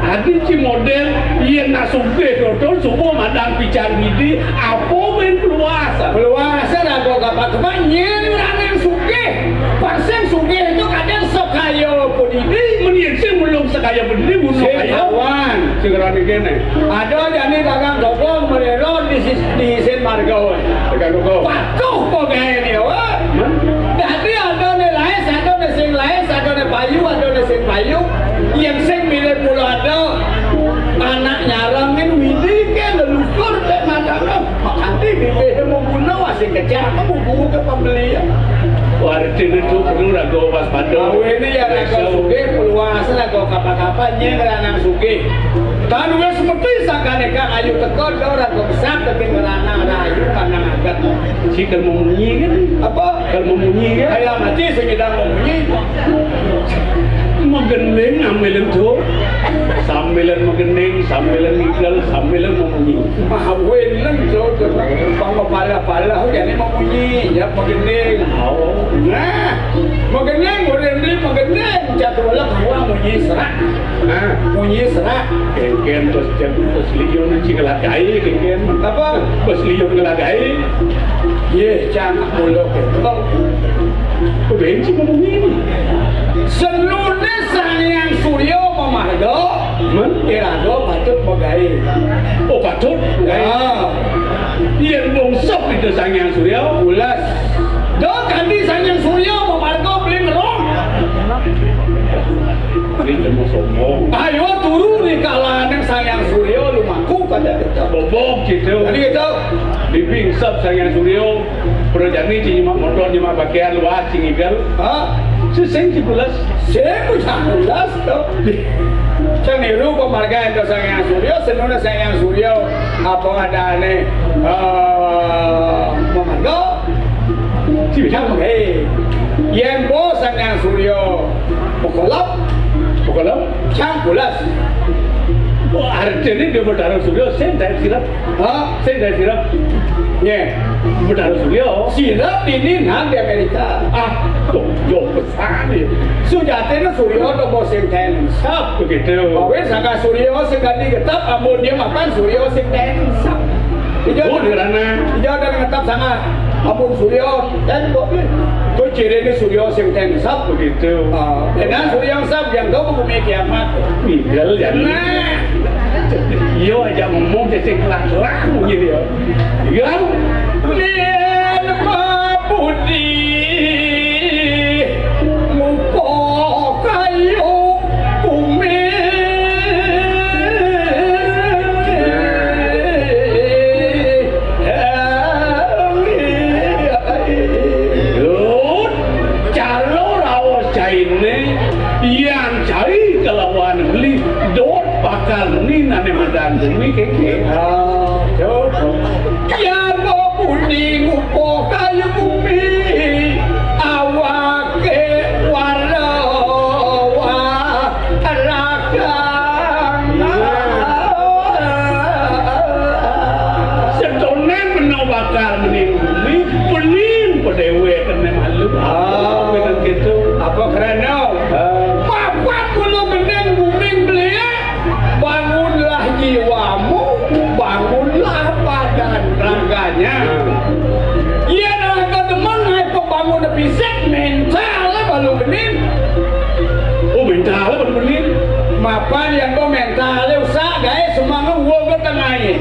Adi ci modél, iya nak sugih dodol, semua madang pican widi, apa main peluas? Peluas raga kapal-kapal, nyén ranang sugih. Pasang sugih itu kadén sekaya punidi. Menian sing belum sekaya punidi, bunuh kaya. Kawan. Sing rani kéné. Ada jani dagang toko merero di sis-, di Sin Margo. Dagang toko. Patuh kok gaé dia, wah. Hah? Dadi ada né laes, ada né sing laes, ada né payu, ada né sing payu. Yang sing mirip mula ada anak nyarengin widi ke leluhur ke madang. Makanti bibih mau bunuh, asing kecil, apa mau bunuh ke pembeli ya? Warti itu perlu raga waspada. Kau ini ya raga sugih, peluas raga kapal-kapal, nyén ranang sugih. Tan wis mesti sangkane kang ayu teko, do raga besar, tapi ngeranang rayu, kanang agat. Si kalau mau munyi kan? Apa? Kalau mau munyi kan? Kayak mati sing ngidang mau munyi. Magending ambilin tu. Sambilan magending, sambilan ngigel, sambilan mau munyi. Mawin nang tu, tu. Pang pala-pala, jadi mau munyi, ya magending. Oh. Nah, magending, udah beli magending. Jatuh lah, gua munyi serak. Nah. Munyi serak. Kénkén terus jam terus liun cing lagai, kénkén. Apa? Terus liun lagai. Yé, cang mulo kéto. Benci ngomong ini. Seluruh Sang Hyang Surya mamarga, men? Iraga patut magaé. Oh, patut? Ya. Yén bungsep itu Sang Hyang Surya. Ulas. Do kandi Sang Hyang Surya mamarga beli ngerong. Ini cuma sombong. Ayo turu di kalaning Sang Hyang Surya lumaku kada kita. Bobok gitu. Jadi gitu. Dibingsep Sang Hyang Surya, prajani ci nyemak motor, nyemak pakaian luas, ci ngigel. Hah? Sing ci pulas. Sing pulas to. Sing niru pamargan to Sang Hyang Surya, senuhun Sang Hyang Surya apa adané, eh, pamarga? Ci bidang, eh. Yén bo Sang Hyang Surya makolep, makolep, cang pulas. Oh, artiné dia Betara Surya sing daé sirep. Hah? Sing daé sirep. Nyé. Betara Surya. Sirep ini nang di Amerika. Ah, tuh, yo pesan ya. Sujatiné Surya to bos sing daé sirep. Begitu. Bawa sangka Surya sing ganti getep, amun dia mapan Surya sing daé sirep. Ijo. Oh, di mana? Ijo dari ngetep sangka. Amun surya, ten kok. Kuwi ciriné surya sing tengsap begitu. Ah, yen surya sap, yang tahu bumi kiamat. Ninggal ya. Nah. Iya aja ngomong jadi kelah-kelah mungkin ya. Ya. Yen mabudi muka kayu bumi. Dut, calo raos cainé, yang cai kelawan beli, dot bakal ninané madan bumi kéké. Ah, dut. Ya, budi ngupo kayu bumi, awaké warna wah. Ragang. Setoné meno bakal meni bumi, pening padéwék kéné malu. Ah, bener gitu. Apa kerana? Ah. Papat puluh bening bumi beliak, bangunlah jiwamu, bangunlah badan raganya. Hmm. Iya, dah kau demen, hai pembangun fisik, mental, eh, balu bening. Oh, mental apa tu bening? Mapan yang kau mental, usak, gaé semangat, wah, kau tengai.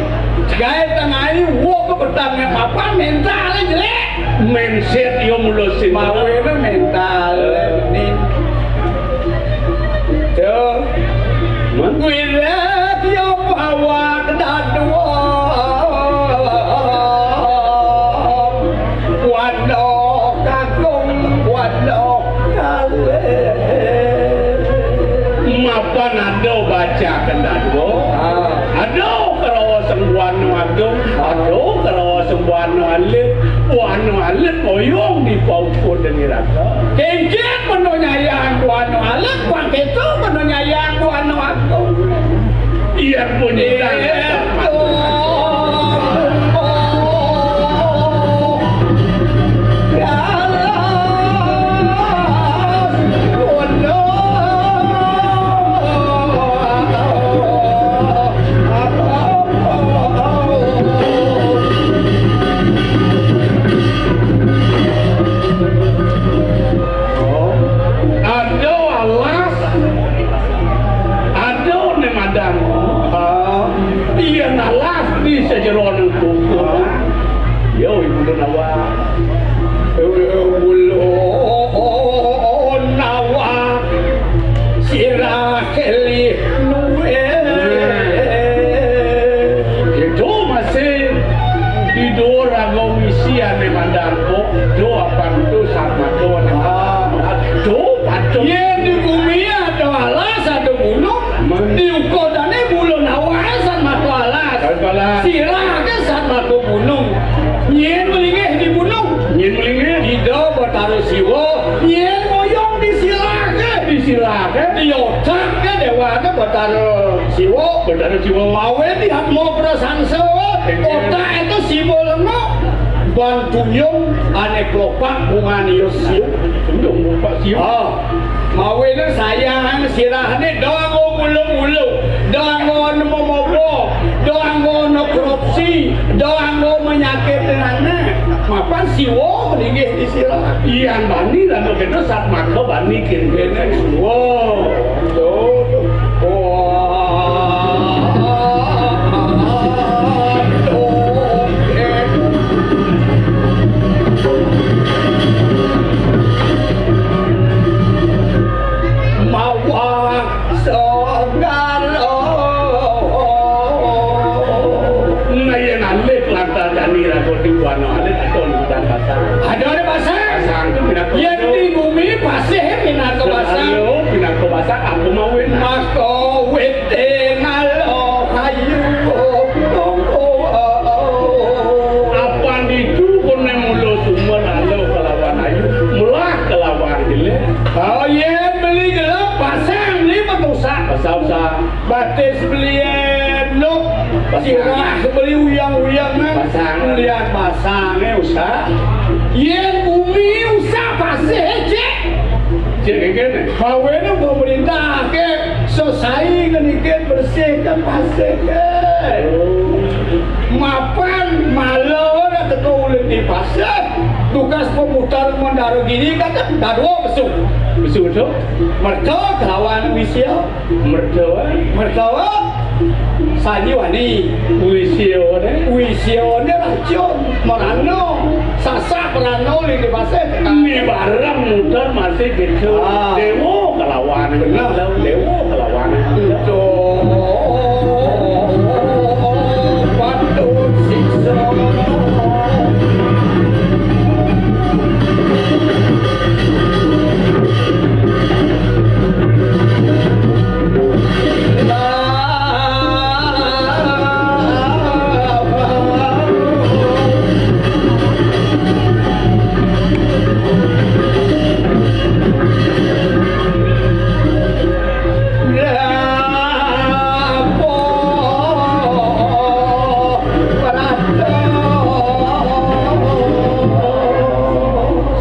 Gaé tengai, wah, kau petang, mapan mental, jelék. Mindset, yo, mula sin. Mawe, mental, bening. Yo. Man? Wirat, yo, bawa, kedadua. Wanda kakung, wanda kalih. Mapan ada baca kendado. Ah. Ada karawa sembuana agung, ada karawa sembuana alit, buana alit oyong di paukur dan niraka. Kengkit mano nyayang buana alit, bangkito mano nyayang buana agung. Iya pun. Iya. Ada alas, ada né madan. Ah, iya, alas di sajeroning kuku. Yo, ibu nawa. Ulun nawa sirah kelih nuwih. Itu masih di dua raga misi ané mandar kok. Do apan tu sama do ané mandar. Do patut. Yén di bumi ada alas, ada gunung. Di ukodané bulu nawaé san mato alas. San mato alas. Sirah ké san mato gunung. Nyén melinggih di gunung. Nyén melinggih. Ida Batara Siwa. Nyén ngoyong di sirah ké. Di sirah ké. Di otak ké déwa ké Batara Siwa. Batara Siwa. Mawe di atma prasangsa. Otak itu simbol lengo. Ban tuyung ané klopak bungané yo siup. Tuyung klopak siup. Ah. Mawinan sayang sirahné dong ngulung-ulung, dong momobo, dong korupsi, dong menyakiti anak. Mapan siwa melinggih di sirah. Iya, bani lamun kéto sat mata bani kéné. Wow. Tuh, tuh. Wah. Mawang segala. Nah, yén alit lantas jani raga di wana alit atau di hutan basah. Ada di basah. Basah itu pinaka. Yén di bumi pasih pinaka basah. Selalu pinaka basah, aku mawin. Maka wit Tingalo kayu. Apan ditu koné mula sumber alo kelawan ayu, melah kelawan hilir. Oh, yén beli gelap, pasang beli metusak. Pasang-pasang. Batis beli enuk, pasang. Sirah beli uyang-uyangan. Pasang. Lihat pasangnya usah. Yén bumi usah pasih, cik. Cik, kéné. Mawinan pemerintah ké sesai ngenikit bersihkan pasir ké. Mapan malu ora teko ulun di pasir. Tugas pemutar Mandara Giri kan dadua pesu. Pesu tu? Merta kelawan Wisya. Merta, eh? Merta Sanjiwani. Wisya, eh? Wisya ni racun, merana. Sasak merana oleh di pasir. Ni barang mutar masih gitu. Ah. Dewa kelawan. Benar. Dewa kelawan. Betul. Patut siksa.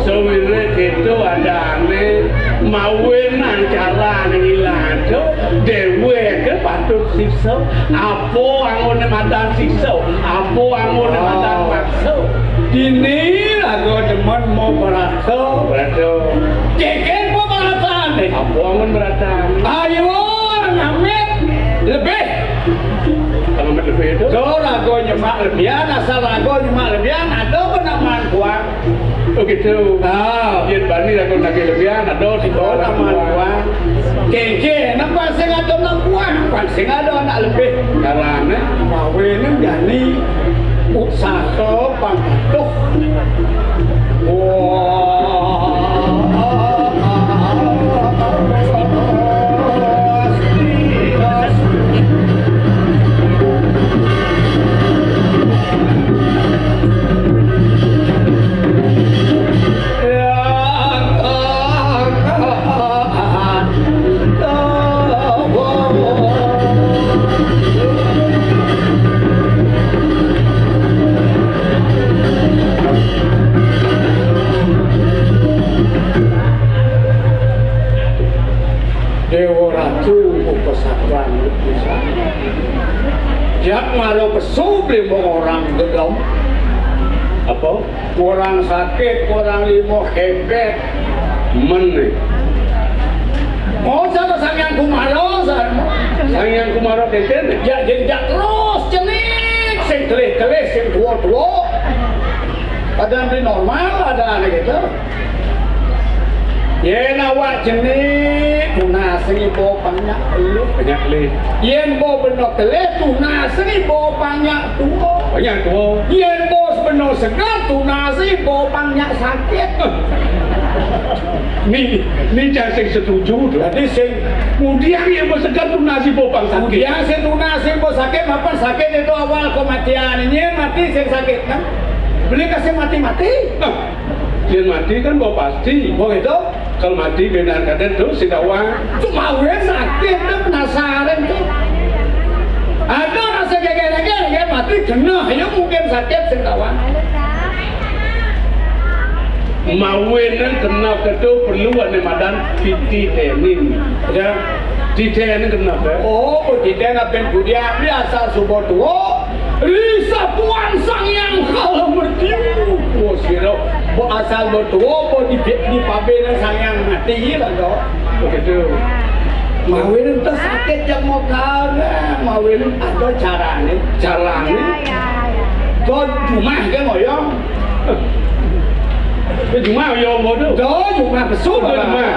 Sawiréh kéto adané mawinan carané ngilanca, déwéké patut siksa. Apa anggoné madan siksa? Apa anggoné madan paksa? Dini raga demen mau merasa. Merasa. Kénkén pemerasané. Apa anggon merasa? Ayo, ngamit lebih. Kalau lebih itu? Do raga nyemak lebihan, asal raga nyemak lebihan, ada kena mantuan. Oh gitu. Ah. Yén bani raga nagih lebihan, ada di bawah mantuan. Kénkén, nang pang sing ada mantuan, pang sing ada anak lebih. Karané mawinan jani usaha pang patuh. Wah. Déwa Ratu, upasakan lukisan. Jak mara pesu beli mau orang gedong. Apa? Kurang sakit, kurang limo hebet. Men nih. Mau sama Sang Hyang Kumara, sama. Sang Hyang Kumara kénkén nih? Ya, jenjak terus, cenik, sing telih-telih, sing tua-tua. Ada yang normal, ada ané gitu. Yén awak jenik tunas iba pang nyak telih. Pang nyak telih. Yén ba bena telih tunas iba pang nyak tua. Pang nyak tua. Yén ba bena seger tunas iba pang nyak sakit. Ni, ni cang sing setuju tu. Dadi sing ngudiang yén ba seger tunas iba pang sakit. Ngudiang sing tunas iba sakit, mapan sakit itu awal kematian. Nyén mati sing sakit kan. Beli kasih mati-mati. Nah. Yén mati kan ba pasti. Oh, gitu? Kalau mati benar kadén tuh si Dawang. Cuma wé sakit tuh penasaran tuh. Ada rasa geger-geger, ya mati genah, ya mungkin sakit si Dawang. Mawinan genah kéto perlu ané madan tititén. Ya. Tititén genah, ya. Oh, tititén apa budi asal suba tua. Ri sapuan Sang Hyang Kala Mertiu. Wah, sira, mbok asal mbok tuwa, apa di, di pabénan Sang Hyang mati lho, kok. Begitu. Mawin ento sakit yang mau kalah, mawin ada carané. Carané? Kok jumah ke ngoyong? Jumah ya, Mbok, tuh. Jumah, besul, Mbok, jumah.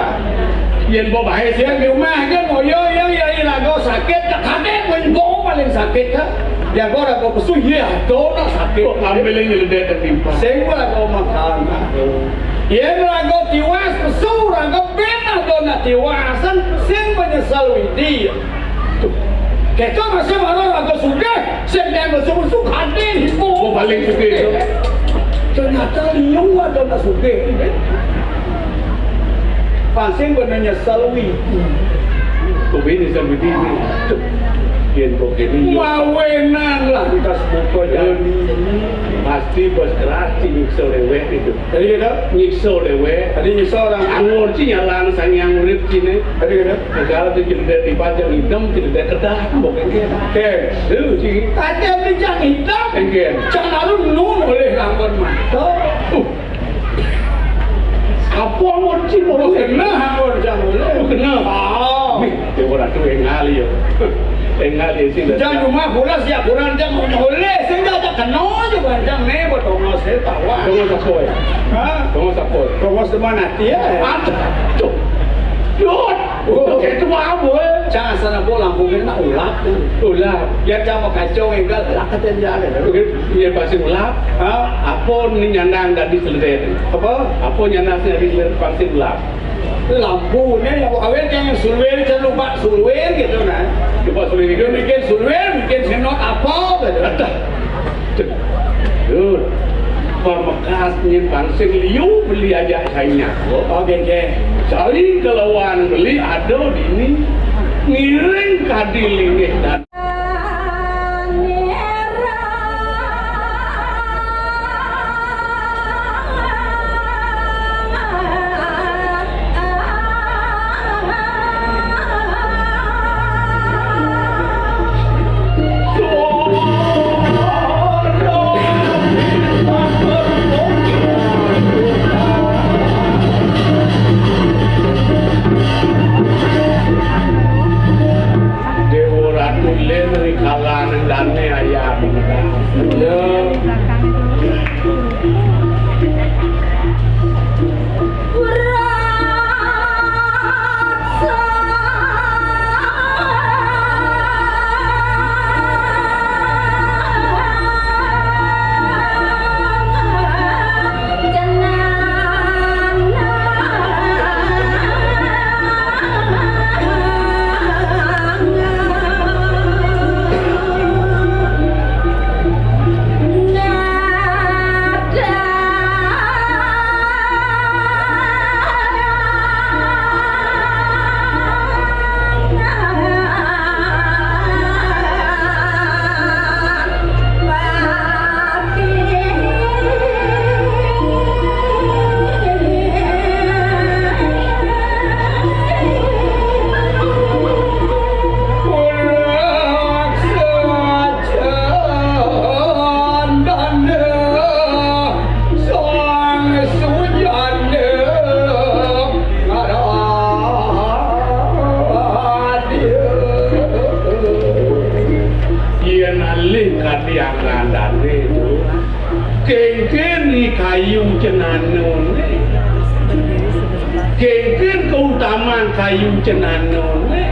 Yén mbok baé sih, jumah ke ngoyong, yang ya, iraga sakit, kadén mbok paling sakit, kan? Jago raga pesu, iya, ado nak sakit. Kok ngambilé nyeledék ketimpang? Sing raga makan. Yén raga tiwas pesu, raga ben ado nak tiwasan, sing menyesal widi. Tuh. Kita masih baru raga sugih, sing yang pesu-pesu kadén ibu. Oh, paling sugih. Ternyata liu ado nak sugih. Pasti bener nyesel wi. Kuwi nyesel wi dhewe. Yen kok kene yo. Mawenan lah kita sebuka jadi. Pasti bos keras sing nyiksa dewek itu. Jadi gitu? Nyiksa dewek. Jadi nyiksa orang. Anggur sih nyalang sang yang urip sini. Jadi gitu? Negara tuh cerita di pajak hitam, cerita kertas, pokoknya. Oke. Lu sih. Ada di jang hitam. Oke. Jangan lu nun oleh lawan mata. Uh. Ratu énggal ya. Énggal ya sing. Jang cuma kula siap kurang jang oleh sing jang kena aja banjang né buat tongos saya tawa. Tongos apa ya? Hah? Tongos apa? Tongos teman hati ya. Aduh. Yot. Oh, itu apa ya? Jangan sana bola mungkin nak ulap. Ulap. Ya jangan kacau énggal lah kata dia. Iya pasti ulap. Hah? Apa ni nyandang dari seledé? Apa? Apa nyandang dari seledé pasti ulap? Lampuné ya awén yang sulwér kan lupa sulwér gitu nah. Lupa sulwér gitu. Dia bikin sulwér, bikin senot apa gitu. Aduh. Duh. Pamekas nyimpan sing liu beli aja sainnya. Oke, oke. Cari kelawan beli ada di ini. Ngiring kadi linggih dan Déwa Ratu Lén ri kalaning dané ayam. Ya. Yén alih kadi angadané to, kéngkén i kayu cenanané. Kéngkén kautaman kayu cenanané.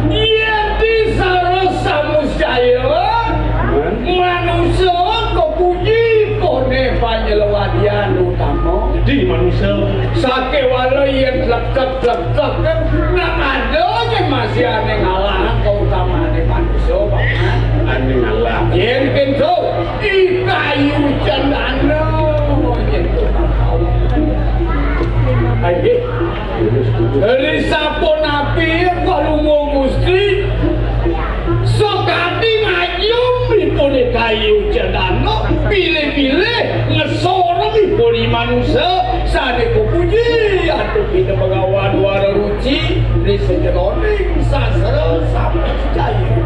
Yén di sareng samusaya, manusa kapuji koné panyelewadian utama. Jadi manusa. Sakéwala yén tlektek-tlektek, nak ada yén masih ané ngalah kautamané manusa, Paman. Ané ngalah. Yén kénto, i kayu cendana, yén to. Ayo. Ri sapunapi Palungguh Gusti sakadi ngajum ipun kayu cendana, pilih-pilih ngesorong ipun manusa sané kapuji antuk Ida Bagawan Wara Ruci ri sajeroning sastra samajaya.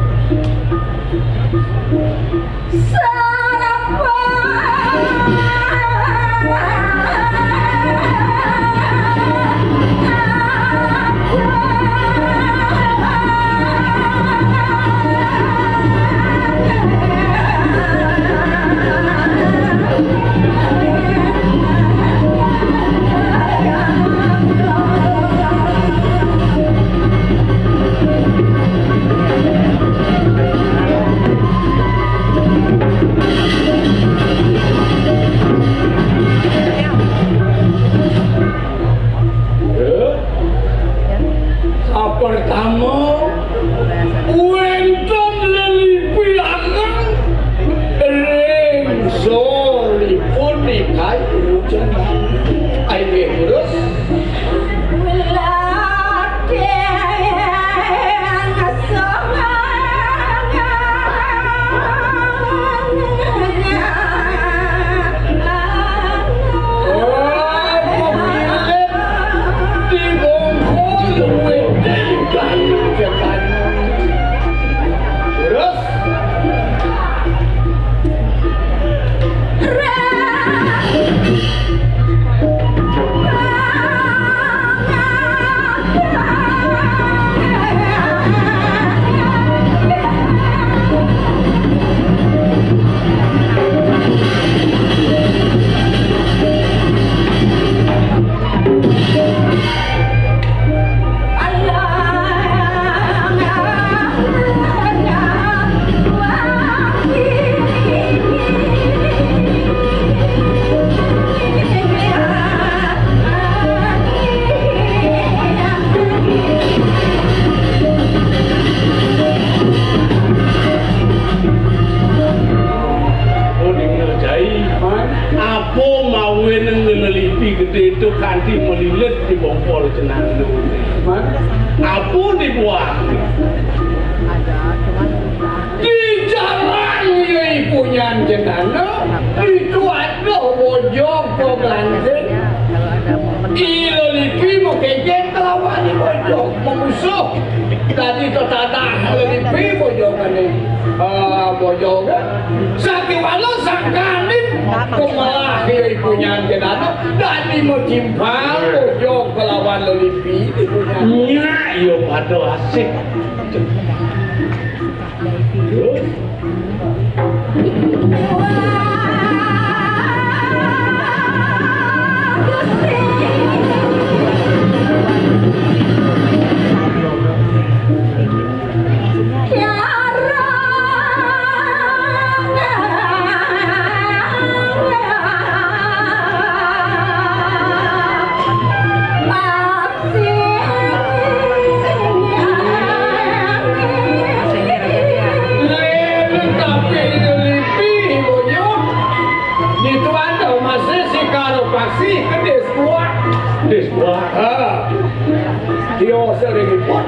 Itu kanti melilit di bongkol jenang lu. Apa dibuang? Dijarang ya ipunyan jenang, itu ada bojog kok lanjut. Ilo lipi mau kejek kelawan bojog memusuh. Dadi tetadah lelipi bojogané. Ah, bojogan. Sakiwala sangkaning kemelah ya ipunyan jenana dadi matimpal bojog kelawan lelipi ipunyan. Nya ya pada asik. Lén tapi lipi boyo. Ditu ada masih si karo pasti kedis buah. Kedis buah. Ha. Tio sering ikut.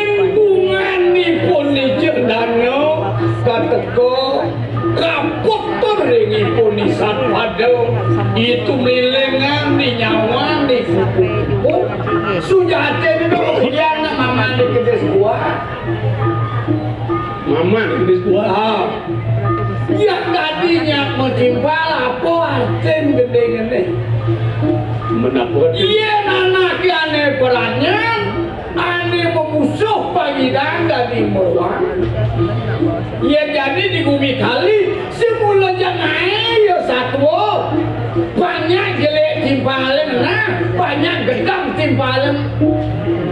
Lingkunganipun Icen Dana kateka kaputur ringipun Isat Pada, itu milingan di nyawan di kuku-kuku. Sujati dina kemudian mama di kedis buah. Mama di kedis buah. Ah. Yang tadinya mau timpal apa artin gedé-gedé. Menapa? Iya, anak ané peranyan. Ané memusuh pangidang dadi meruang. Yén jadi di gumi kali, semula jangaé ya satua. Banyak jelék timpalé nah, banyak gedang timpalé.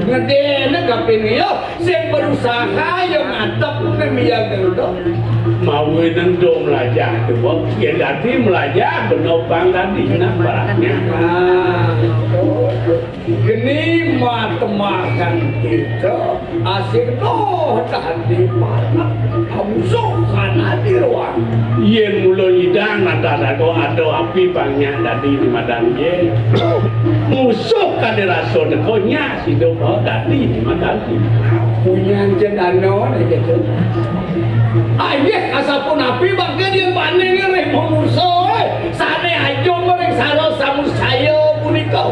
Gedéné kaping ya, sing berusaha ya ngadep né miyag gendong. Mawinan do melajah tuh, yén dadi melajah bena pang dadi nah barangnya. Nah. Geni matemakan kita asik doh dadi parak. Amusuh kana di ruang. Yén mula nyidang nata dago ada api pangnya dadi di madan ye. Musuh kade rasa dego nya sida bawa dadi di madan ye. Punyan cendana nih gitu. Ayah asapun api bangke dia paning ring manusa. Sane aja mering saro samusaya punika.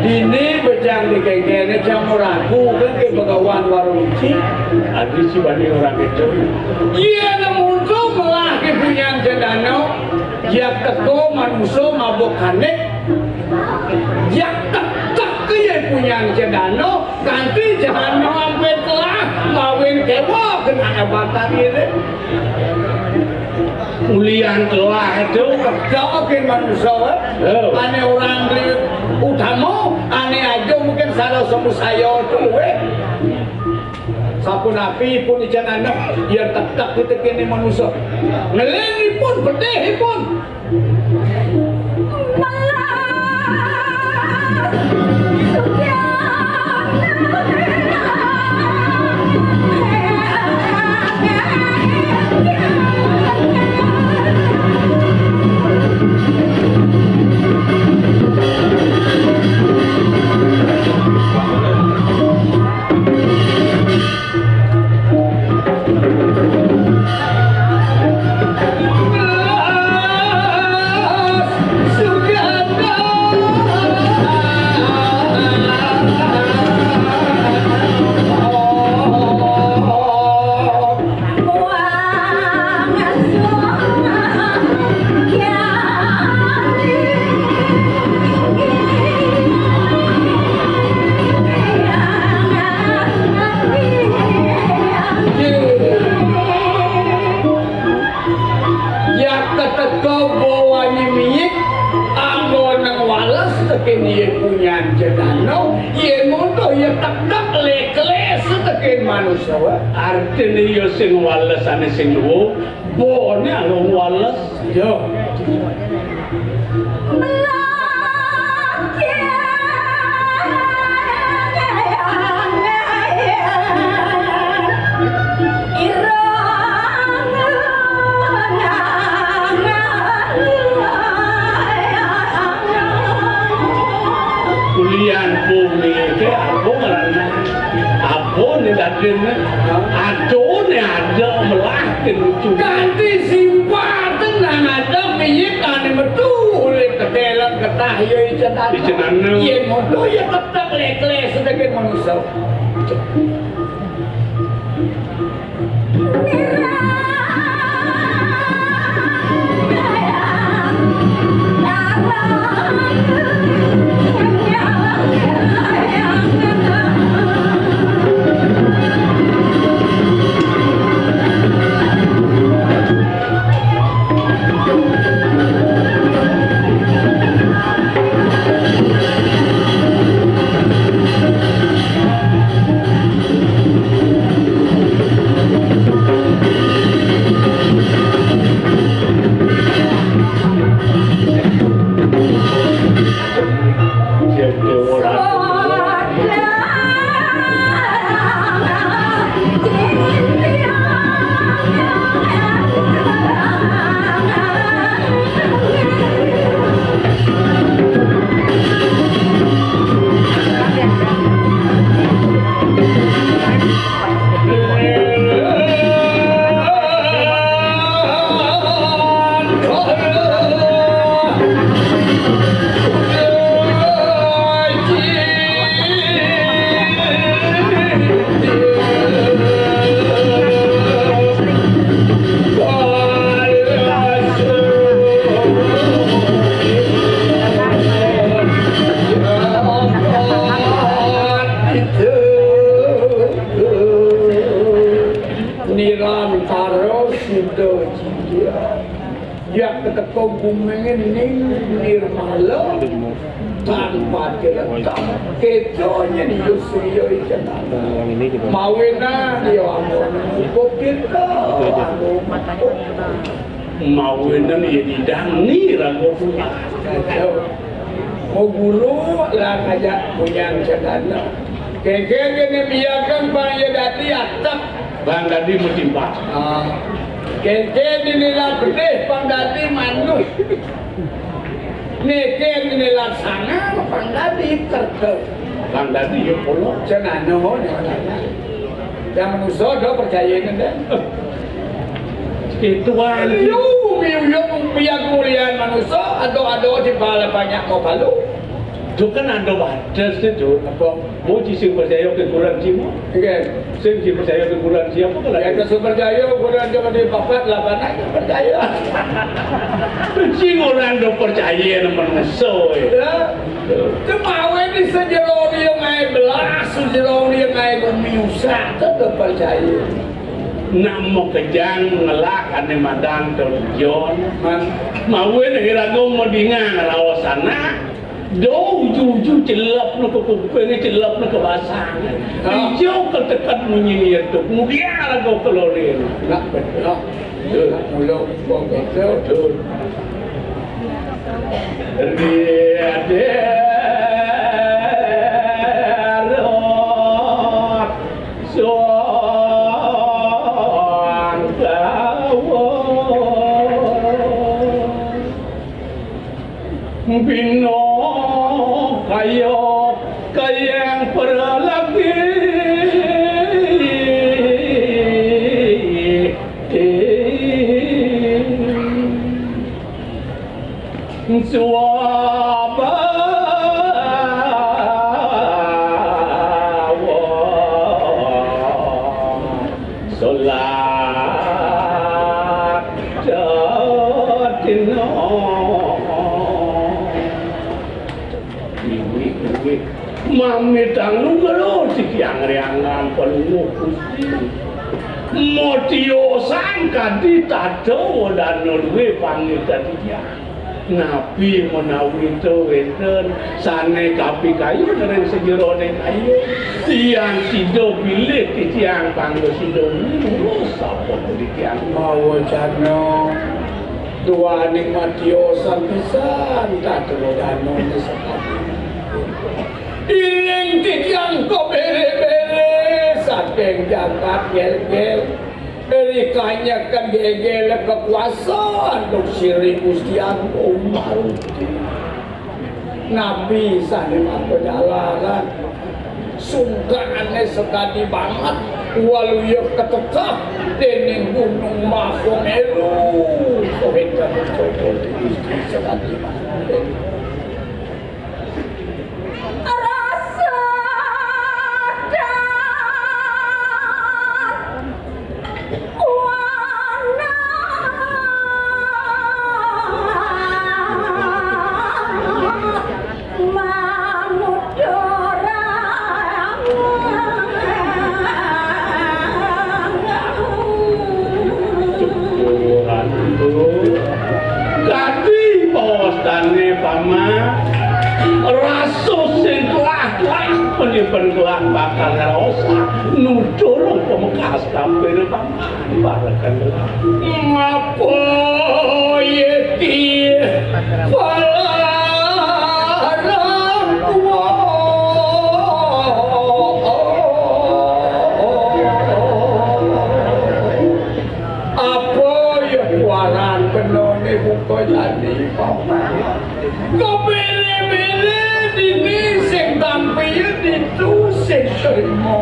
Dini bejang di kengkene jamu ragu ke begawan warung isi. Adi si bani orang itu. Iya, namun tu melah ke punyan cedana. Yak teko manusa mabuk kanik, yak tetek ke ye punyan cedana, kanti cedana ampe telah mawin kewa kena abatan ngene. Ulian telah itu. Kerja ke manusa, eh? Oh. Ane orang beli utama, ane aja mungkin salah semu saya tu, eh. Sapunapi pun ican anak, ya tetek kita kini manusia. Ngeleng pun, pedih pun. Yan cedana, yén ngono ya tektek leklé setekin manusa. Artiné ya sing wales ané sing luwung, boné anu wales. Ya. Kulian bumi ke apa ngaranna? Apa ni dadine? Adone ada melah ke lucu. Ganti simpatan nang ada miyik ane metu oleh kedeleng ketah ya icenana. Icenana. Yen ngono ya tetep lekle sedengin manusa. Nirantara sida jaya. Yak keteka gumengin ning nirmala tanpa diletak. Keto nyen Yusriya ikenana. Mawinan ya amun. Kok kita amun. Mawinan ya didang ni raga punya. Mau guru lah kaya punya cendana. Keke kene biarkan pang ya dadi atap. Pang dadi mutimbang. Ah. Keke dinilat pedih pang dadi manuk. Neke dinilat sangar pang dadi kerta. Pang dadi ya polo. Cendana ho ni. Yang manusia do percaya ini deh. Itu aja. Yu, miu, yu, biar kemuliaan manusia, ado-ado di bala banyak mau balu. Itu kan ada batas itu. Apa? Mau sing percaya ke Quran cimo? Iya. Sing sing percaya ke Quran siapa kalau ya, ada? Sing percaya Quran cuma di papat, lapan aja percaya. Sing orang do percaya nang manusia, ya. Ya. Cuma awake di sejero dia ngai belas, sejero dia ngai bumi usah, tetap percaya. Nak mau kejang ngelak ane madang terjun. Man. Mawe ne irago modingan raos anak. Do uju-uju celep no ke kuping, celep no ke basang. Ah. Ijo ketekat munyi ni tu. Kemudian rago kelorin. Nak betul. Nak mula kok betul. Betul. Riade Bina kaya kayang perlagi. Swaba solat dina. Iwi-iwi. Mamitang lu gelo siki angriangan pelungguh Gusti. Motiosan kadi tata wadana luwe pangit kadi dia. Napi menawi ta wénten sané kapikayun ring sajeroning kayun, tiang sida bilih titiang kanggo sida ngurus apa titiang mawacana. Duaning matiosan pisan, tata dana sakadi. Iring titiang kabéré-béré saking jagat Gélgél. Ri kanyeken gegel kekuasaan duk siri Gusti Agung Maruti. Nabi sané mapajalaran sungkané sakadi banget, waluya katekah déning Gunung Mahaméru. Kawéntenan Gusti sakadi banget. Rasa dan kuana manut dorang. Syukuran itu. Kadi bawastané, Paman, rasa sing kelah-kelah, meniban kelah bakal ngraos nutur pamekas tampil, Paman. Barakan kelah. Ngapa yéti palarang tua? Apa ya kuaran benané buka jadi paman? Kok bélé-bélé dini sing tampil ditu sing trima.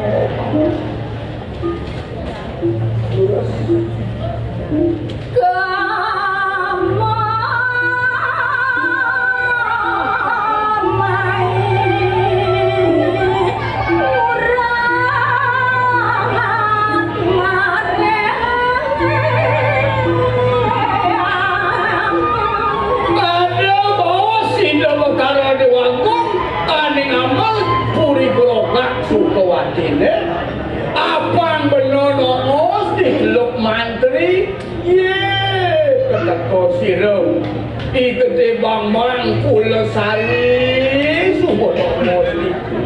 Pada baos Ida Betara Déwagung aning amal puri grogak Sukawatiné, apang bena nongos di teluk mantri. Yé, keteka sira, I Gedé Bambang Kulasari, suba tongos niku.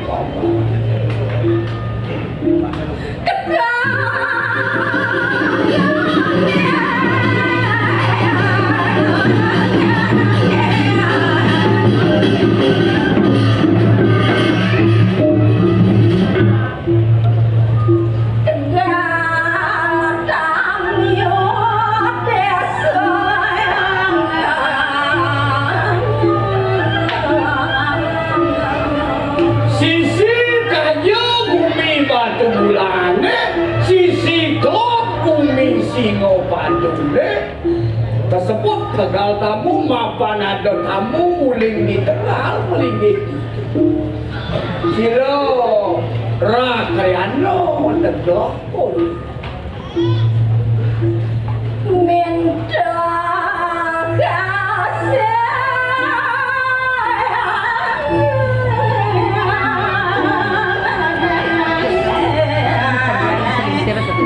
Sisi kaja gumi Batubulané, sisi klop gumi Singapatuné. Kasebut tegal tamu, mapan ada tamu uling di tegal, uling di sira. Rakayana tegal. Minta kasih.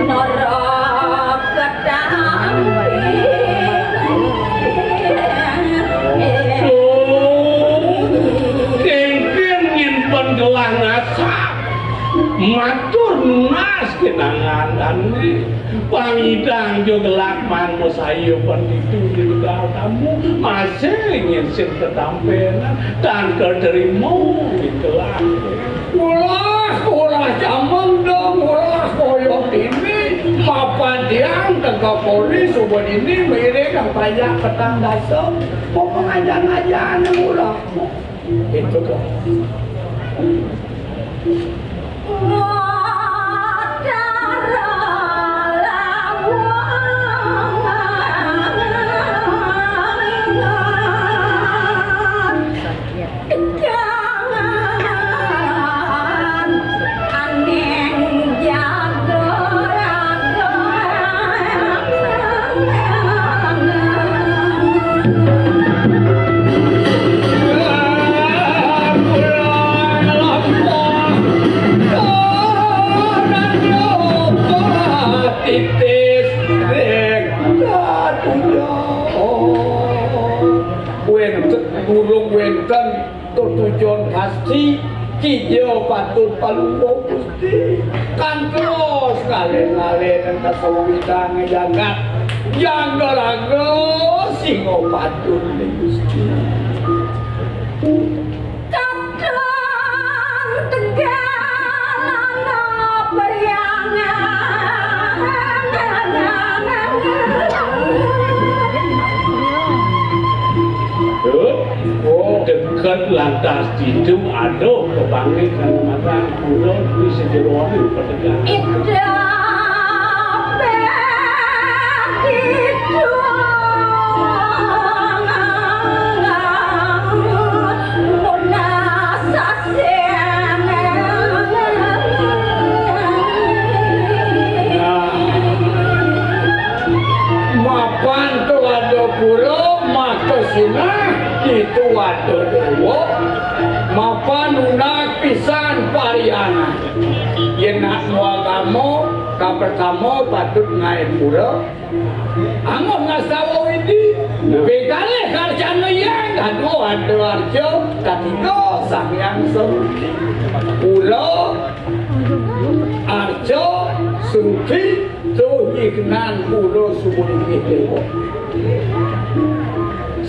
Neraka. Duh, kéngkén nyimpen gelah ngasap. Matur nunas kinangan dané. Pangidang jo gelah man masaya penditu di tegal tamu. Masih nyinsin ketampenan dan keterima di gelah. Ulah, ulah jameng dong, ulah koyok ini, mapan tiang tengah poli subuh ini, mirip yang banyak petang dasar, mau pengajian-ajian ulah. Itu tuh. Wénten tetujon pasti, kija patut palungguh Gusti. Kantos ngalih-ngalih nang kasawidang jagat. Jangga raga singa patut ning Gusti. Kadang tegal ana priangan. Tuh, oh, deket lantas ditu ada pabangkit kang matang pura di sajeroning pategal. Ida ditu. Nah, mapan tuwada pura, maka sinah ditu ada déwa, mapan nunas pisan parianan. Yén nak nuagama, kapertama patut ngaé pura, anggon ngastawa Widi. Nah. Pikalih karcana yén, aduh, ada arca, katiga Sang Hyang Sarupi. Pura, arca, Sarupi, tuh nyikenan pura sumulinggih déwa.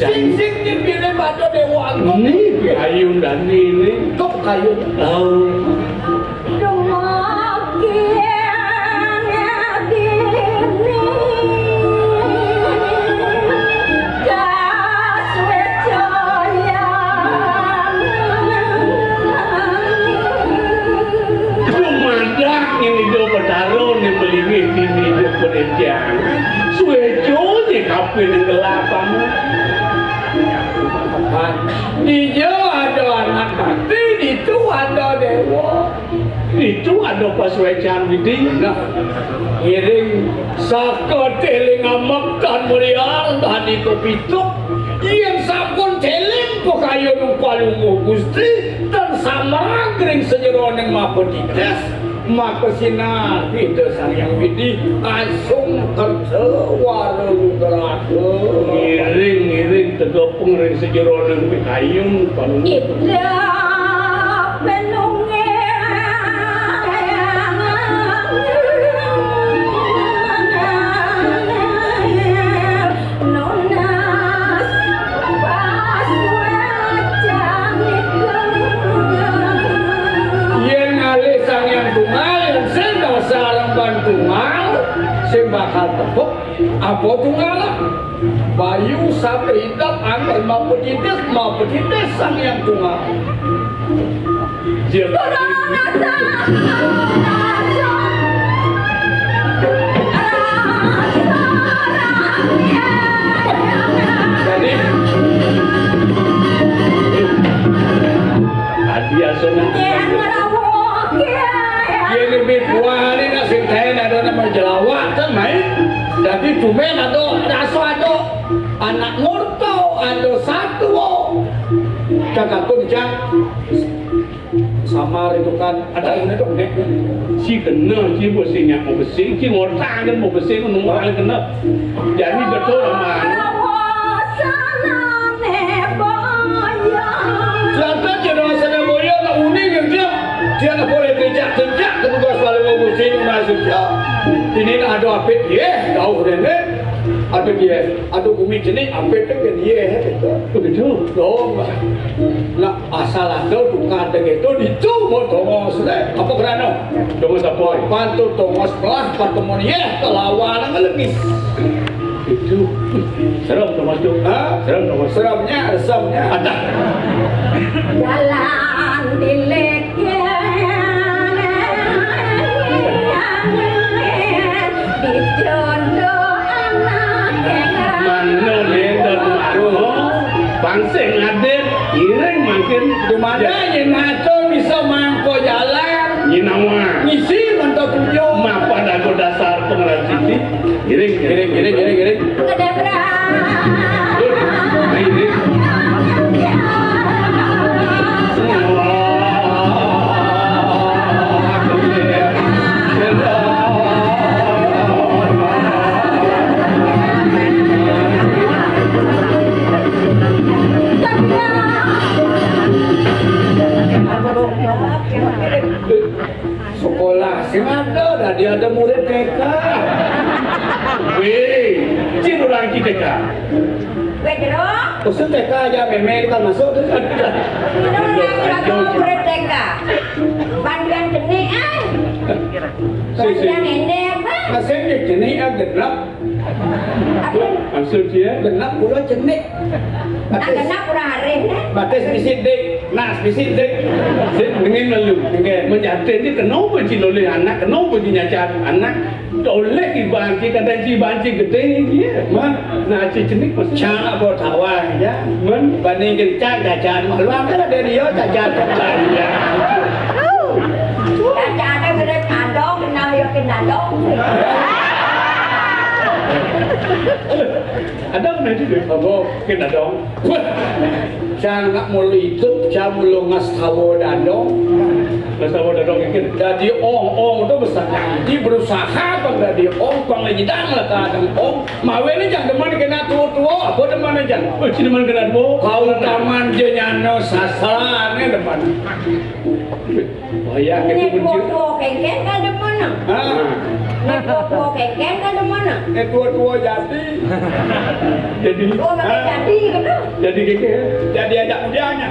Sing-sing nyén bilih pada déwa agung. Ni, kayun dani ni. Kok kayun? Oh. Dumogi dini kasuécoyan. Dumadak ngene Ida Betara ning melinggih dini Ida Perencang. Suéco nyé kape ning gelapang. Dija ada anak bakti, ditu ada déwa. Ditu ada pasuécan Widi. Nah, ngiring saka tiling amek tan merial tadi kepituk. Yén sampun tiling pakayun palungguh Gusti, tan samrag ring sajeroning mapatitis, maka sinah Ida Sang Hyang Widi asung kerta wara nugraha. Ngiring, ngiring, tegepung ring sajeroning pikayun, palungguh. Ida Pinunggil nunas pasuécan. Yén ngalih Sang Hyang Tunggal, yén sing dasar emban tunggal, sing bakal tepuk, apa tunggal? Bayu sampai hidup anggon mapatitis, mapatitis Sang Hyang Tunggal. Jadi, tadi asona. Yén lebih kuali nak sing kain ada nama jelawatan, mai. Jadi tumen ada rasa ada anak murtau, ada satu. Cakapun, Cak. Samar itu kan, ada ini dong, Nek. Si kena, si bos si nyak mau besing, si ngorta kan mau besing, nunggu kali kena. Jadi betul, Mang. Lantas dia dengan sana boya nak uning yang dia, dia nak boleh kejak-kejak ke tugas paling mau besing, masuk ya. Ini nak ada apit, ya, tahu deh, Nek. Ada dia, ada bumi jenik, apit kan dia, ya, gitu. Begitu. Dong, Mbak. Nak Asal ada tukang dek itu ditu mau tongos deh. Apa kerana? Tongos apa? Pantun tongos pelah pertemuan yeh kelawan ngelengis. Itu. Serem tongos tu. Ha? Serem tongos. Seremnya, resemnya. Ada. Jalan bilik. Dijodoh anak. Mano nendo tuaruh, pansing adir, iring mangkin. Dumada yen atur bisa mangko jalan. Nyinawa. Ngisi mantau tujuh. Mapa dago dasar pengeran siti. Iring, iring, iring, iring, iring. Kedabrak. Iring. Sekolah sing ada, dadi ada murid T K. Wéh, cén orang T K. Wéh, Jero. Khusus T K aja, mémé kan masuk tuh. Ini orang Jero murid T K. Bandian jenik, ah. Bandian ini apa? Masih jenik, ah, genep. Apa? Maksud dia? Genep puluh jenik. Nah, genep kurang arif, nah. Batis bisi dik. Nah, bisi dik. Sing dengin lalu. Oke. Menyatin dia kenapa cina oleh anak, kenapa dia nyacat anak? Oleh iban cina, kadang cina iban cina gedé dia. Man. Nah, cina jenik maksud. Cang apa tawang ya? Man. Banding kencang cacat malu, apa ada dia cacat. Iya. Cacat ada gedé padong, kenal ya kenal dong. Ada nggak itu deh? Apa? Kita dong. Wah. Cang nak mulu itu, cang mulu ngastawa dadong. Ngastawa dadong iki. Dadi ong-ong itu besar. Jadi berusaha bang dadi ong, bang lagi dang lah kadang ong. Mawe ini cang demen kena tua-tua, apa demen cang? Oh, cina demen kena tua. Kau taman jenyano sasaran ini demen. Wayah kéto. Nek bener. Tuwa-tuwa kéngkén kan demen. Hah? Nek tuwa-tuwa kéngkén kan demen. Nek tuwa-tuwa jadi. Jadi. Oh, makai jadi gitu. Jadi kéngkén. Jadi ajak mudanya.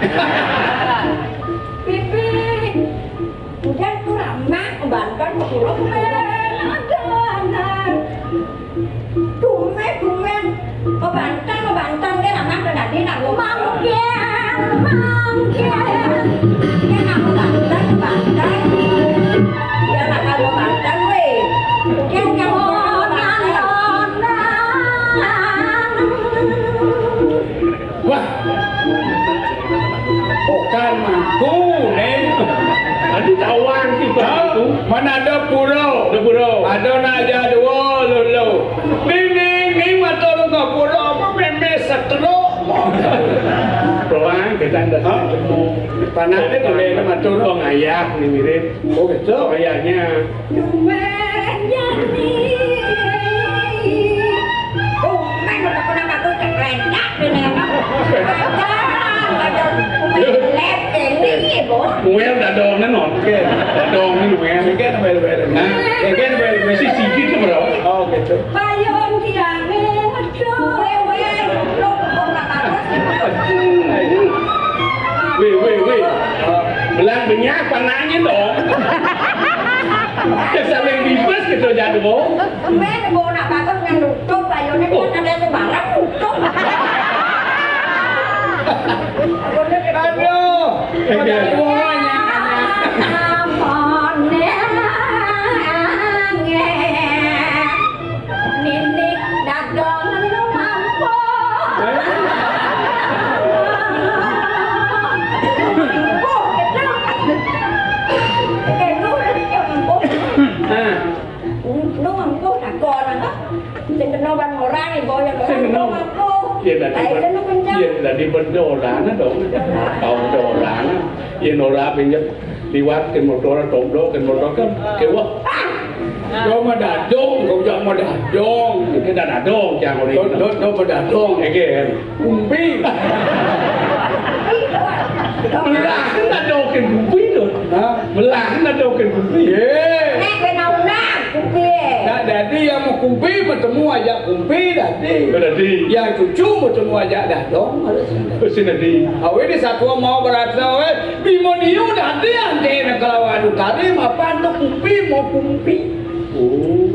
Pipi. Ujan ku ramah, banten, kulo kumen. Ada anak. Kumen, kumen. Mabanten, mabanten, dia ramah ke dadi nak gua. Mangkir, mangkir. Dia nak mabanten, mabanten. Dia nak mabanten, weh. Dia nak mabanten. Wah. Bukan mangku, Ning. Tadi tawang kita. Hah? Mana ada pura? Ada pura. Ada nak aja dua lulu. Ning, Ning, Ning, matur ke pura apa mémé setruk. Pelan, kita ndak. Hah? Panak ni boleh matur. Kong ayah ni mirip. Oh, gitu. Kong ayahnya. Dumen yani. Dumen udah pernah aku ceklendak ini apa? Jangan, ada dumen lep ini, Bu. Muel dadongan, oke. Dadongan, muel. Oke, muel, muel. Hah? Oke, muel, muel. Si sikit tu, bro. Oh, gitu. Payung tiangnya. Wéh, wéh, wéh. Belang banyak panahnya dong. Saling bibas gitu jadi, Bu. Mén, Bu, nak bagus ngan nutup, ayo nih, kan ada sembarang nutup. Aduh. Oke. Ninik dadong nu mampu. Mampu, gitu. Oke, nu, nu mampu. Nah. Nu mampu, takon, apa? Sing kena ban orang, ibu yang orang, sing kena. Nu mampu. Iya, tadi. Ayo, ben-, nu kencang. Iya, tadi bendorana dong. Tahu bendorana. Iya, Nora pinjam. Liwat kén motor, tomblok kén motor kan, kéweh. Dong madadong, kau jak madadong. Kita dadong, jangan orang. Dong, dong, dong madadong. Oke. Kumpi. Belah kan dadong kén kumpi tu. Hah? Belah kan dadong kén kumpi. Ye. Nek kena undang, kumpi. Nak dadi yang mau kumpi, bertemu aja kumpi dadi. Dadi. Yang cucu bertemu aja dadong, harus. Terus dadi. Awé di satu mau berasa, wé. Bima dia udah ada yang kena kelawan utari, mapan tu kumpi mau kumpi. Oh.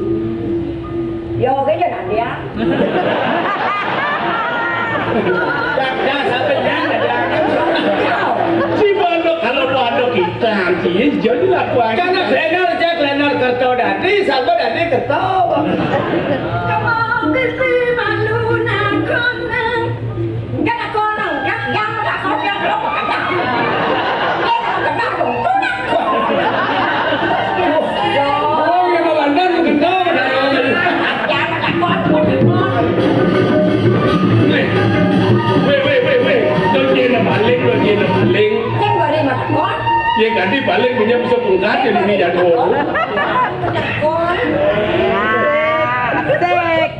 Yo, kaya nak dia. Dah, dah, sampai dah, dah, dah. Si Bondo kalau Bondo kita, si jadi lah kuat. Karena klener aja, klener kerto dadi, sapa dadi kerto. Kamu pipi malu nak kena. Enggak ada orang, yang, yang enggak kau yang belum kena. Dia tak kena dong, kena. Oh, yang mau bandar, kena. Yang ada kau, kau di mana? Wéh, wéh, wéh, wéh, wéh. Kau kena paling, kau kena paling. Kan baru mata kau. Ya, ganti paling punya bisa pungkat ya, ini jadwal. Kau. Asik.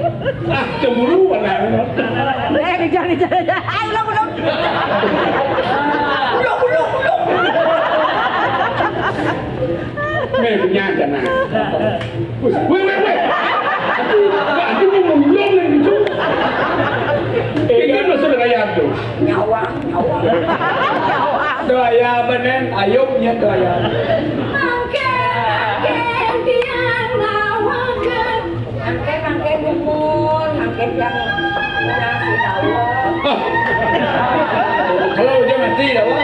Ah, cemburu warna. Eh, jangan, jangan, jangan. Ayo, belum, belum. Belum, belum, belum. Eh, punya jana. Weh, weh, weh. Aduh, aduh, mau ngomong nih, gitu. Ini kan masuk ke raya tuh. Nyawa, nyawa. Doa ya, benen, ayo punya doa ya. Mangke, mangke, tiang ngawaken. Mangke, mangke, gumun, mangke, tiang nasi dawet. Ah. Kalau udah mati, dawet.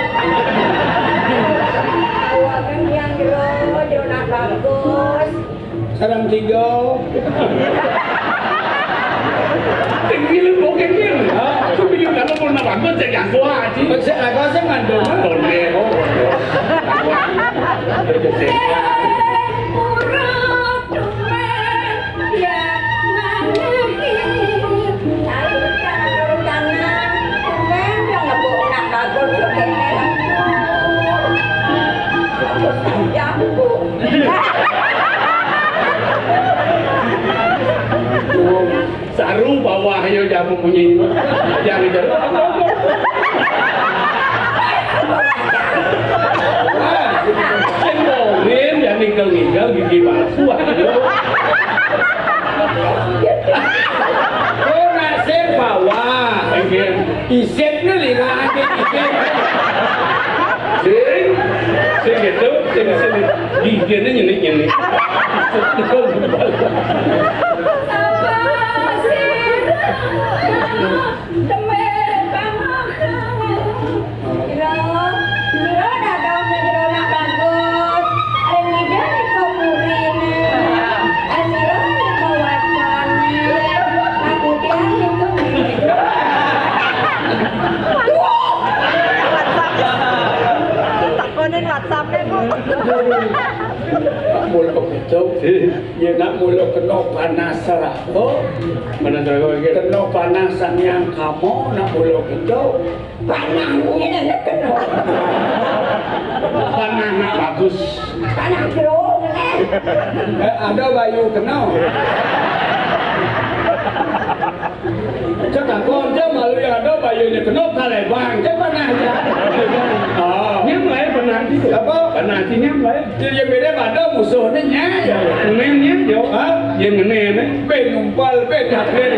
Ngawaken tiang jero, jero nak bagus. Sareng tiga. Tinggi lu, bokeh, tinggi. Hah? Aku bingung kalau mau nak bagus, saya yang kuat, sih. Saya agak saya mandul. Toleh, oh. Saru bawah yo jamu munyi. Jangan jalan. Sing morin ya ninggal-ninggal gigi palsu. Oh, nasib bawah. Nggih. Isip nu lirah ati isip. Sing, sing gitu, sing, sing. Gigine nyenik-nyenik. Takonin WhatsApp-e, Bu. Mula begitu. Iya, nak mula kena panas raga. Panas raga, nggih. Kena panas Sang Hyang Kama, nak mula begitu. Panah ini kena. Panah nak bagus. Panah jeruk, eh. Eh, ada bayu kena. Cek aku aja malu ya ada bayunya kena kalebang. Cek panah ya. Oh. Nyam lain panah itu. Apa? Panah itu nyam lain. Jadi yang beda pada musuhnya nya ya. Ngenennya yo. Hah? Yang ngenen. Be numpal, be dapen.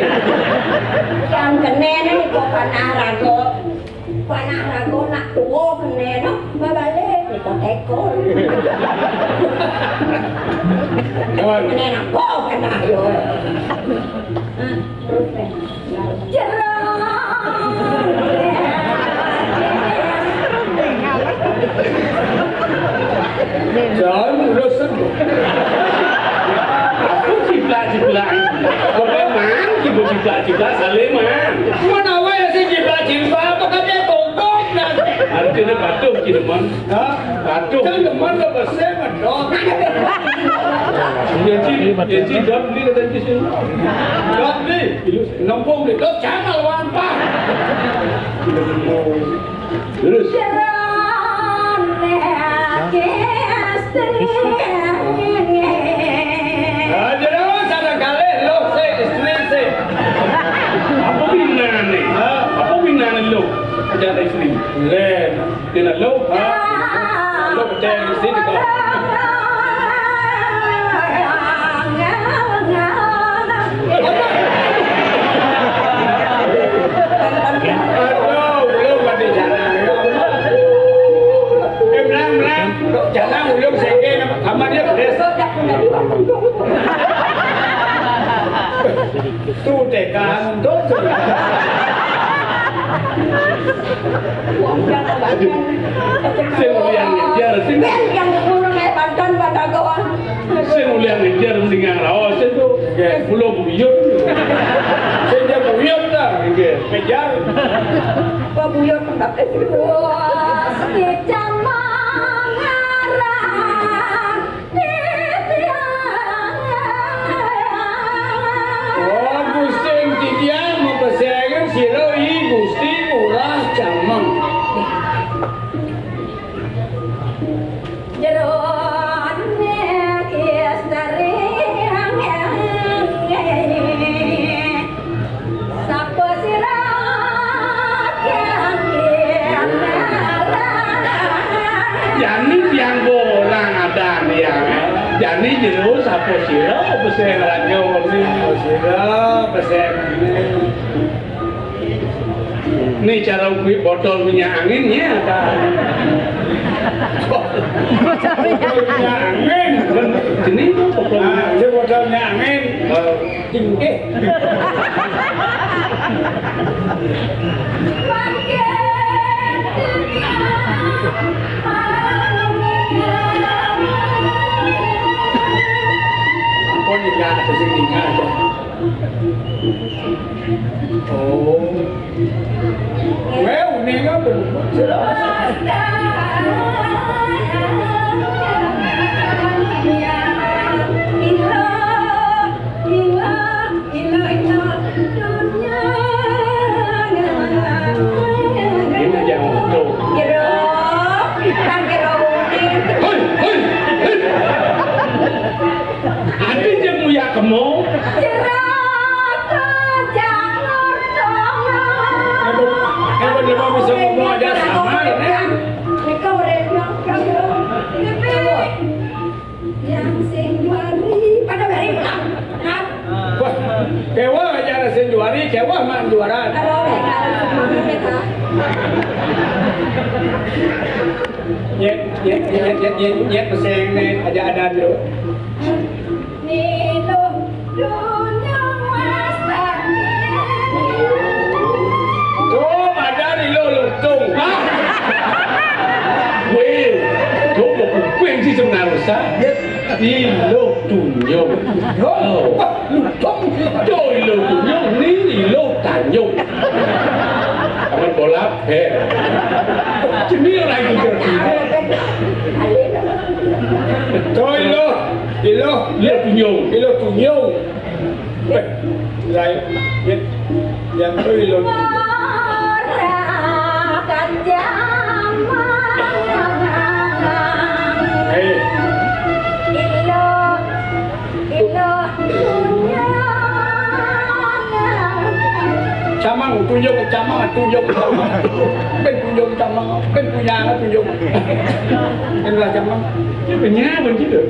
Yang ngenen ni kok panah raga. Panah raga nak tua ngenen. Mabalik ni kok tekor. Kawan. Ngenen apa panah yo? Hah? Terus, eh. Jero. Jangan urusan. Aku ciplak-ciplak. Kok memang ciplak-ciplak Saleman. Menawa ya sing ciplak-ciplak, apa kabeh tongkok, nah. Artinya patuh, Cileman. Hah? Patuh. Kan demen ke besi, medok. Ya, Ci, ya, Ci, dot ni kata Ci sini. Dot ni. Nempung ni, dot jangan lawan, Pak. Terus. Ah, jadi awak sana kali, lo, si, istri, si. Apa binane? Hah? Apa binane lo? Ada istri. Len. Dia nak lop, ha? Lop betul mesti dekat. Aduh, belum mati jalan. Eh, belang, belang. Jalan ulung sengke, kamar dia beres. Tu tekan untuk tu. Sing ulian ngejar, sing. Ben, yang ngono naik banten pada kawan. Sing ulian ngejar mendingan raos itu. Nggih. Pulau Buyut. Sing dia Buyut dah. Nggih. Ngejar. Apa Buyut tempat itu? Wah, kita mengarah. Oh, Gusti titiang mapesengan sira i Gusti Ngurah Jameng. Jerone istri. Sapa sira? Jani tiang bolang adan ya. Ini jero sapa sira, apa sing ngrangga wong iki? Sapa sira, apa sing ini? Ini cara kuwi botol minyak angin ya, ta? Botol minyak angin. Jenenge botol minyak angin. Botol minyak angin. Oh. Tingkih. Ampun, ninggal, ada sing ninggal. Oh. Kowe uning apa? Jelas. Ini yang untung. Jero, kan jero uning. Hei, hei, hei. Ati jeng muya kemo. Jero, kejak ngortongan. Kalau dia mau bisa ngomong aja sama ini. Mereka udah bilang, "Kamu, ini, yang sing juari." Pada bari pulang. Wah, kewa aja sing juari, kewa mak juara. Kalau udah, kalau udah, Nyet, nyet, nyet, nyet, nyet, nyet, peseng nih, aja ada dulu. Tuh, ada di lo lutung. Hah? Weh, tuh mau kuping sih sebenarnya. Ilo tunyung. Yo, oh. Wah, lutung. Yo, ilo tunyung, ni ilo tanyung. Aman bola, eh. Jenis orang itu. Yo, ilo, ilo, ilo tunyung. Ilo tunyung. Weh, lain. Ya, ya, ilo. Ora kanjang. Hei. Ilo, ilo, tunyung. Camang, tunyung, camang, tunyung, camang. Ben tunyung, camang, ben tunyung, tunyung. Inilah camang. Ini punya apa gitu?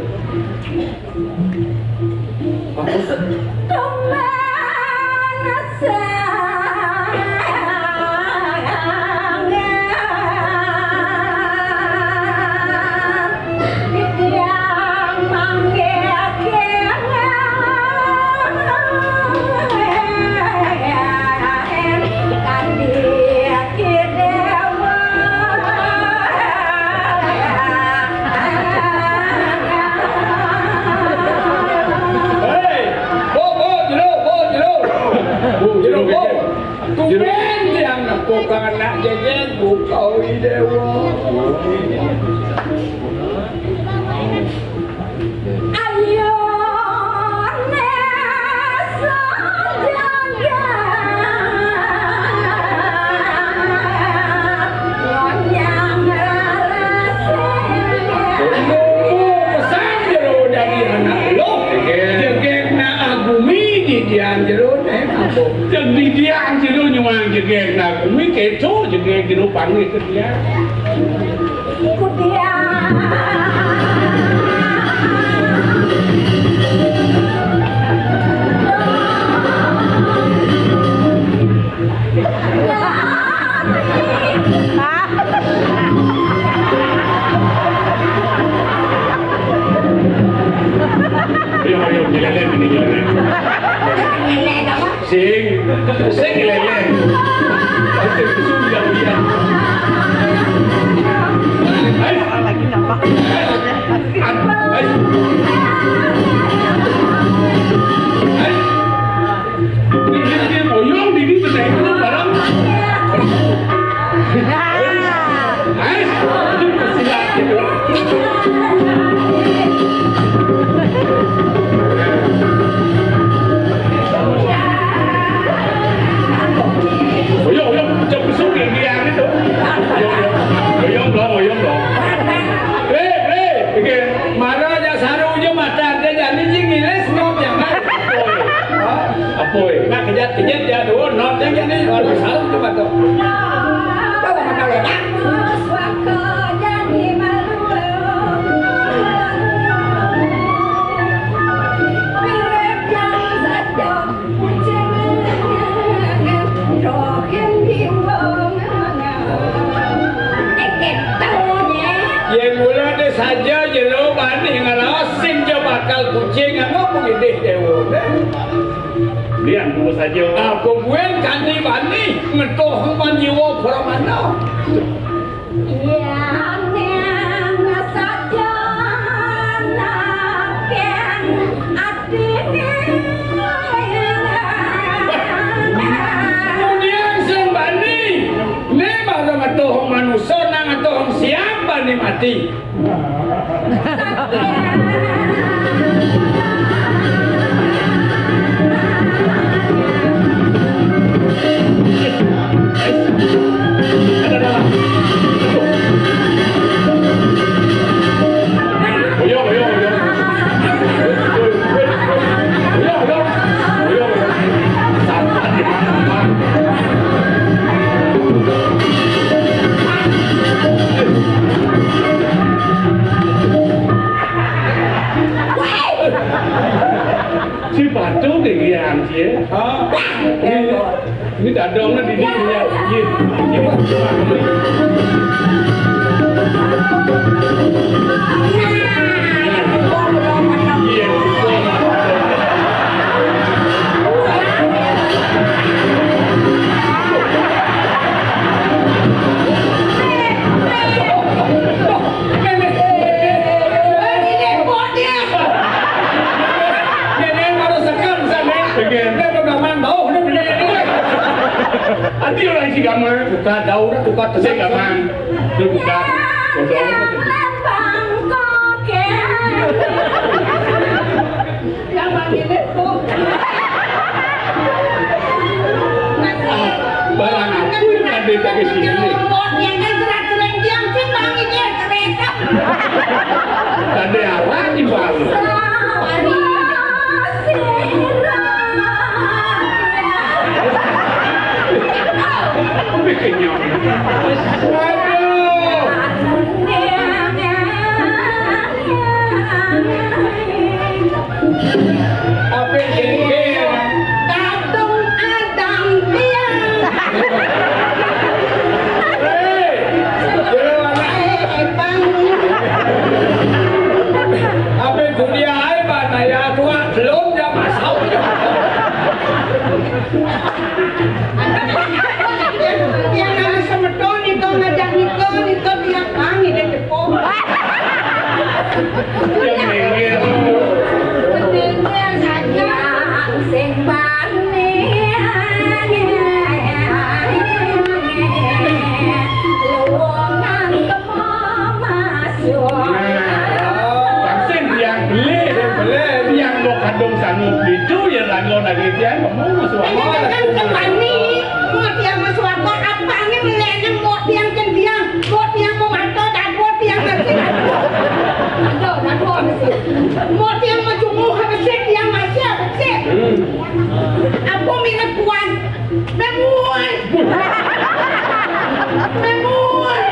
Hei, bo, bo, jero, bo, jero. Bo, jero, jero, bo. Tumben tiang nepuk anak jejen, buka dewa. Ayo, Nesa jagat, ngonyang rasa. Pesan jero dari anak lo. Oke. Jegegna agumi didian jero, eh, apa? Jeng didian jero nyuang jegegna agumi, keco jegeg jero panggih ke dia. Ku dia. Ayo, ayo, nyeleleh, ini nyeleleh. Sing, sing nyeleleh. Sing, sing, sing, sing. Ayo. Ayo. Ayo. Ini, ini, oyong, ini, betul, itu barang. Hei, silat gitu. Oyong, oyong, cek besuk yang dia gitu. Oyong, oyong. Oyong dong, oyong dong. Bre, bre, oke. Mara aja saru aja mata dia jadi ngilis, no, jangan. Apa, eh? Nah, kejat-kejat ya, dua, not yang ini, orang salah cuma tuh. Bawa mata ledak. Bani ngaraos sing ja bakal kucing anu pangidih déwa. Lian dulu saja. Apa buin kanti bani ngetuh manjiwa pramana. Iya, neng saja naken atine. Kemudian sing bani, né baru ngetuh manusa nang ngetuh siap bani mati. Si Batu kegiatan sih. Hah? Ini, ini dadongnya di dia. Iya. Iya. Nenek baru sekam sana. Pengen. Dia bergambar bau, dia beli ini. Nanti orang si gambar. Tukar daun, tukar. Saya gambar. Dia buka. Kodong. Yang manggilnya tuh. Barang apa yang ada tak ke sini? Yang kan surat-surat yang sih, Bang, ini kereta. Tadi apa di bawah? Tapi kenyang. Aduh. Apa sih? Kadung adang tiang. Hei, jero anak. Eh, Bang. Apa dunia ae, Bang? Ya, tua belum ya masuk. Yang nama semeton itu ngajak nikah, nikah tiap kali dia jepong. Yang minggir. Mendingan saja sing bani. Lowongan kemamasun. Nah, sing tiang beli. Tiang beli. Tiang mau kadung sanggup itu ya lagu lagi tiang mau masuk. Ini kan sing bani. Mau tiang masuk apa? Apa ini melihatnya mau tiang cendiang. Mau tiang mau mata, tak mau tiang masih. Aduh, tak mau masih. Mau tiang mau jumuh, masih tiang masih, masih. Hmm. Apa minat kuan? Memuai. Memuai.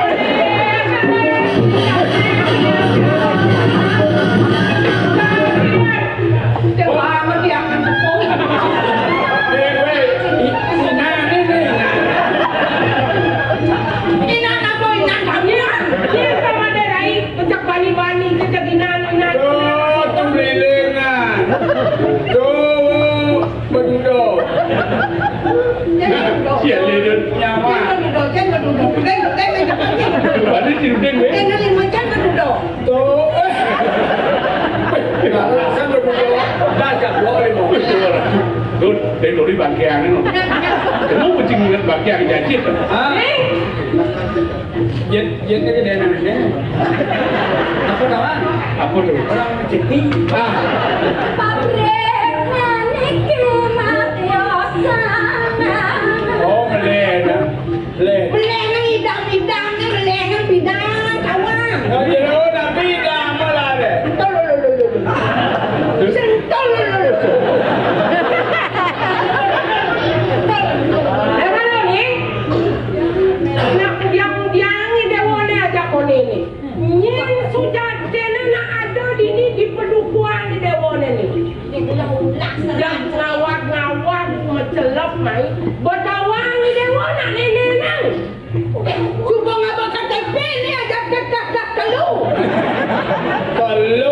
Dia banget dia akan tepung. Eh, weh, i-, inan ini, inan. Inan apa, inan kamian? Dia sama ada rai, pecak bani-bani, pecak inan, inan. Tuh, tuh, lelengan. Tuh. Bedudo. Nah, sia ledon. Nyawa. Bedudo, jangan bedudo. Jangan, jangan, jangan, jangan. Ada si Udin, weh. Jangan lima jam bedudo. Tuh, eh. Alasan bedudo. Baca, boleh, mau. Dud, dari dulu bangkean, no. Kamu kucing ingat bangkean, janji. Hah? Yen, yen iki dene. Apa to, Wan? Apa to? Orang rezeki. Ah. Pabrik niki mati osana. Oh, melena. Le. Melena idam-idam, melena bidang, kawan. Oh, jero, tapi idam apa lah, deh? Tuh, lo, lo, lo, lo, lo. Sentul, lo, lo, lo. Lah, ngono, nggih. Nak pudiang-pudiangi déwané aja koné né. Nyén sujatine nak ada dini di pedukuhan déwané né. Dah ngawag-ngawag, mecelep, mai. Bedawangi déwa nak néné nang. Coba ngapa K T P ini aja cetak dah telu. Telu.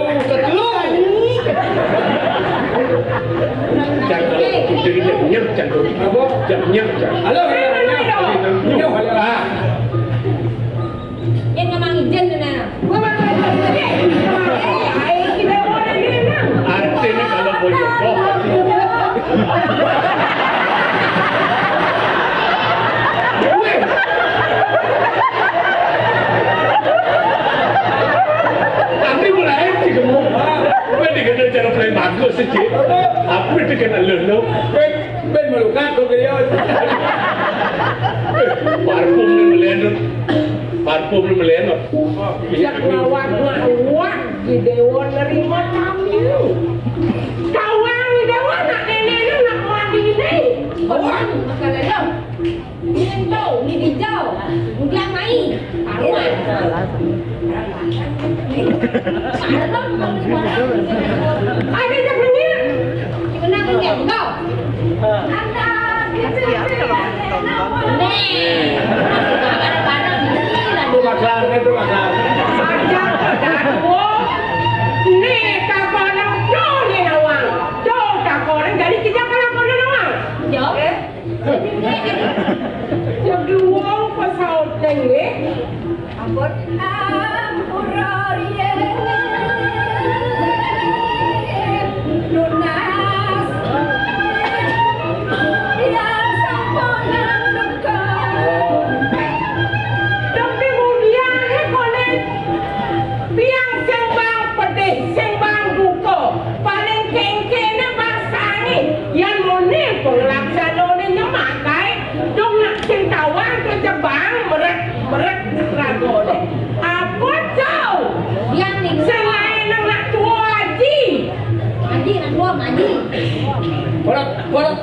Siji. Aku itu kena lho, lho. Ben, ben melukat kok dia. Parfum ni melen. Parfum ni melen. Yak ngawak ngawak di dewan nerima tamu. Kawang di dewan nak nenek nak mandi ni. Kawang makan. Minto, ni hijau. Mudian mai. Taruhan. Sarung. Ada yang punya. Gimana punya? Kau. Anda. Nih. Bareng-bareng ni lah. Itu maksudnya, itu maksudnya. Aja pada aku. Ni kakono tu ni nawang. Tu kakono jadi kita kalau kono nawang. Jawab. Yang dua pasaut dengwe. Ampun. Ampura riyen nunas yang samponan duka. Tapi mudiane konen tiang sing bang pedih, sing bang duka, paling kengkene bang sange, yen mone penglaksanane nyemak kae, dong nak sing tawang kejebang meret-meret ragane. Apa tau? Yang ni. Sing lain nang nak tua aji. Aji nak tua, aji. Berat, berat.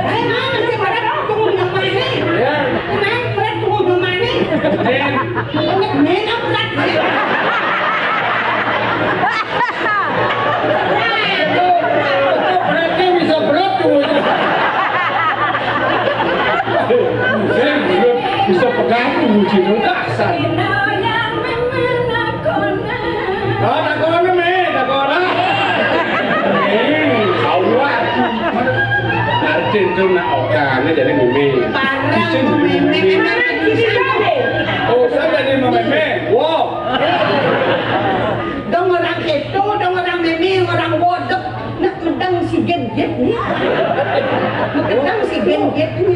Eh, mana sih berat? Tunggu di mana? Ya. Main berat, tunggu di mana? Main. Main apa berat? Beratnya bisa berat tuh. Bisa pegang tuh, gitu. Dasar. Oh, takone, me, takone. Eh, awak. Artin tuh nak okane jadi meme. Parang meme, meme, meme. Oh, saya jadi meme. Wow. Dong orang itu, dong orang meme, orang bodok. Nak medang si Gen Gen ni. Medang si Gen Gen ni.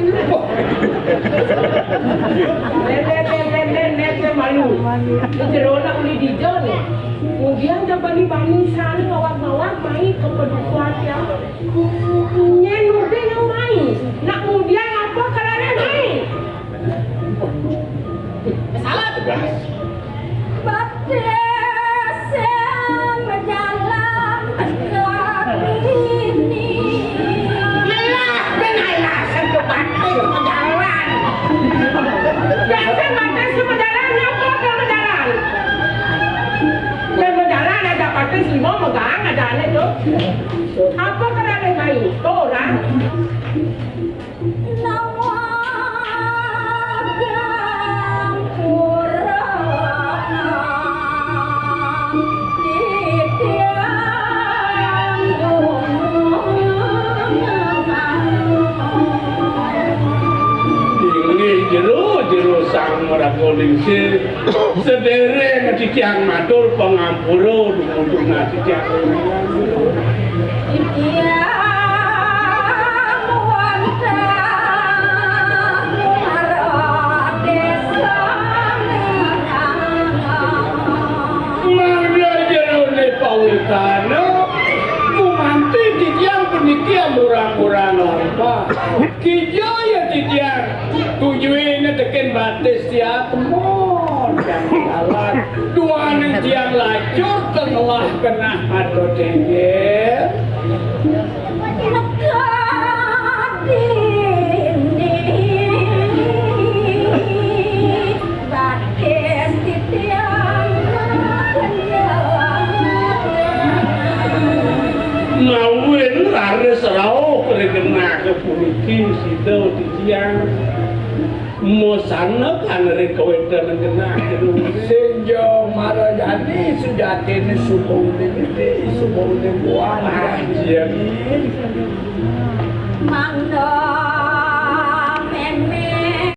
Nen, nen, nen, nen, nen, nen, malu. Ni jero nak uli dija ni. Kemudian dia bani-bani sana ngawak-ngawak mai ke padukuhan dia. Nyen udah yang mai. Nak kemudian apa kalau ada mai? Salah. Tegas. Batis yang berjalan lagi ini. Alah, ben alasan ke batis berjalan. Biasa batis ke berjalan, apa ke berjalan? Dan berjalan ada batis lima megang, ada anak tu. Apa ke ada mai? Tu orang. Inggih jero, jero Sang Maraga Lingsir. Sedereng titiang matur pangampura dumunung titiang. Titiang wantah marang desa. Mangda jerone pawitana, gumanti titiang puniki amurang-urang lampah. Kija ya titiang tujuine teken batis tiang temon tiang jalan. Duaning tiang lacur tengah kenah mata dengger. Batis titiang. Ngawin raris rauh ring genah puniki sida titiang. Mosana kan ring kawedanan genah jero. Senja Marayani sujatine suba uling ati, suba uling buah. Mangda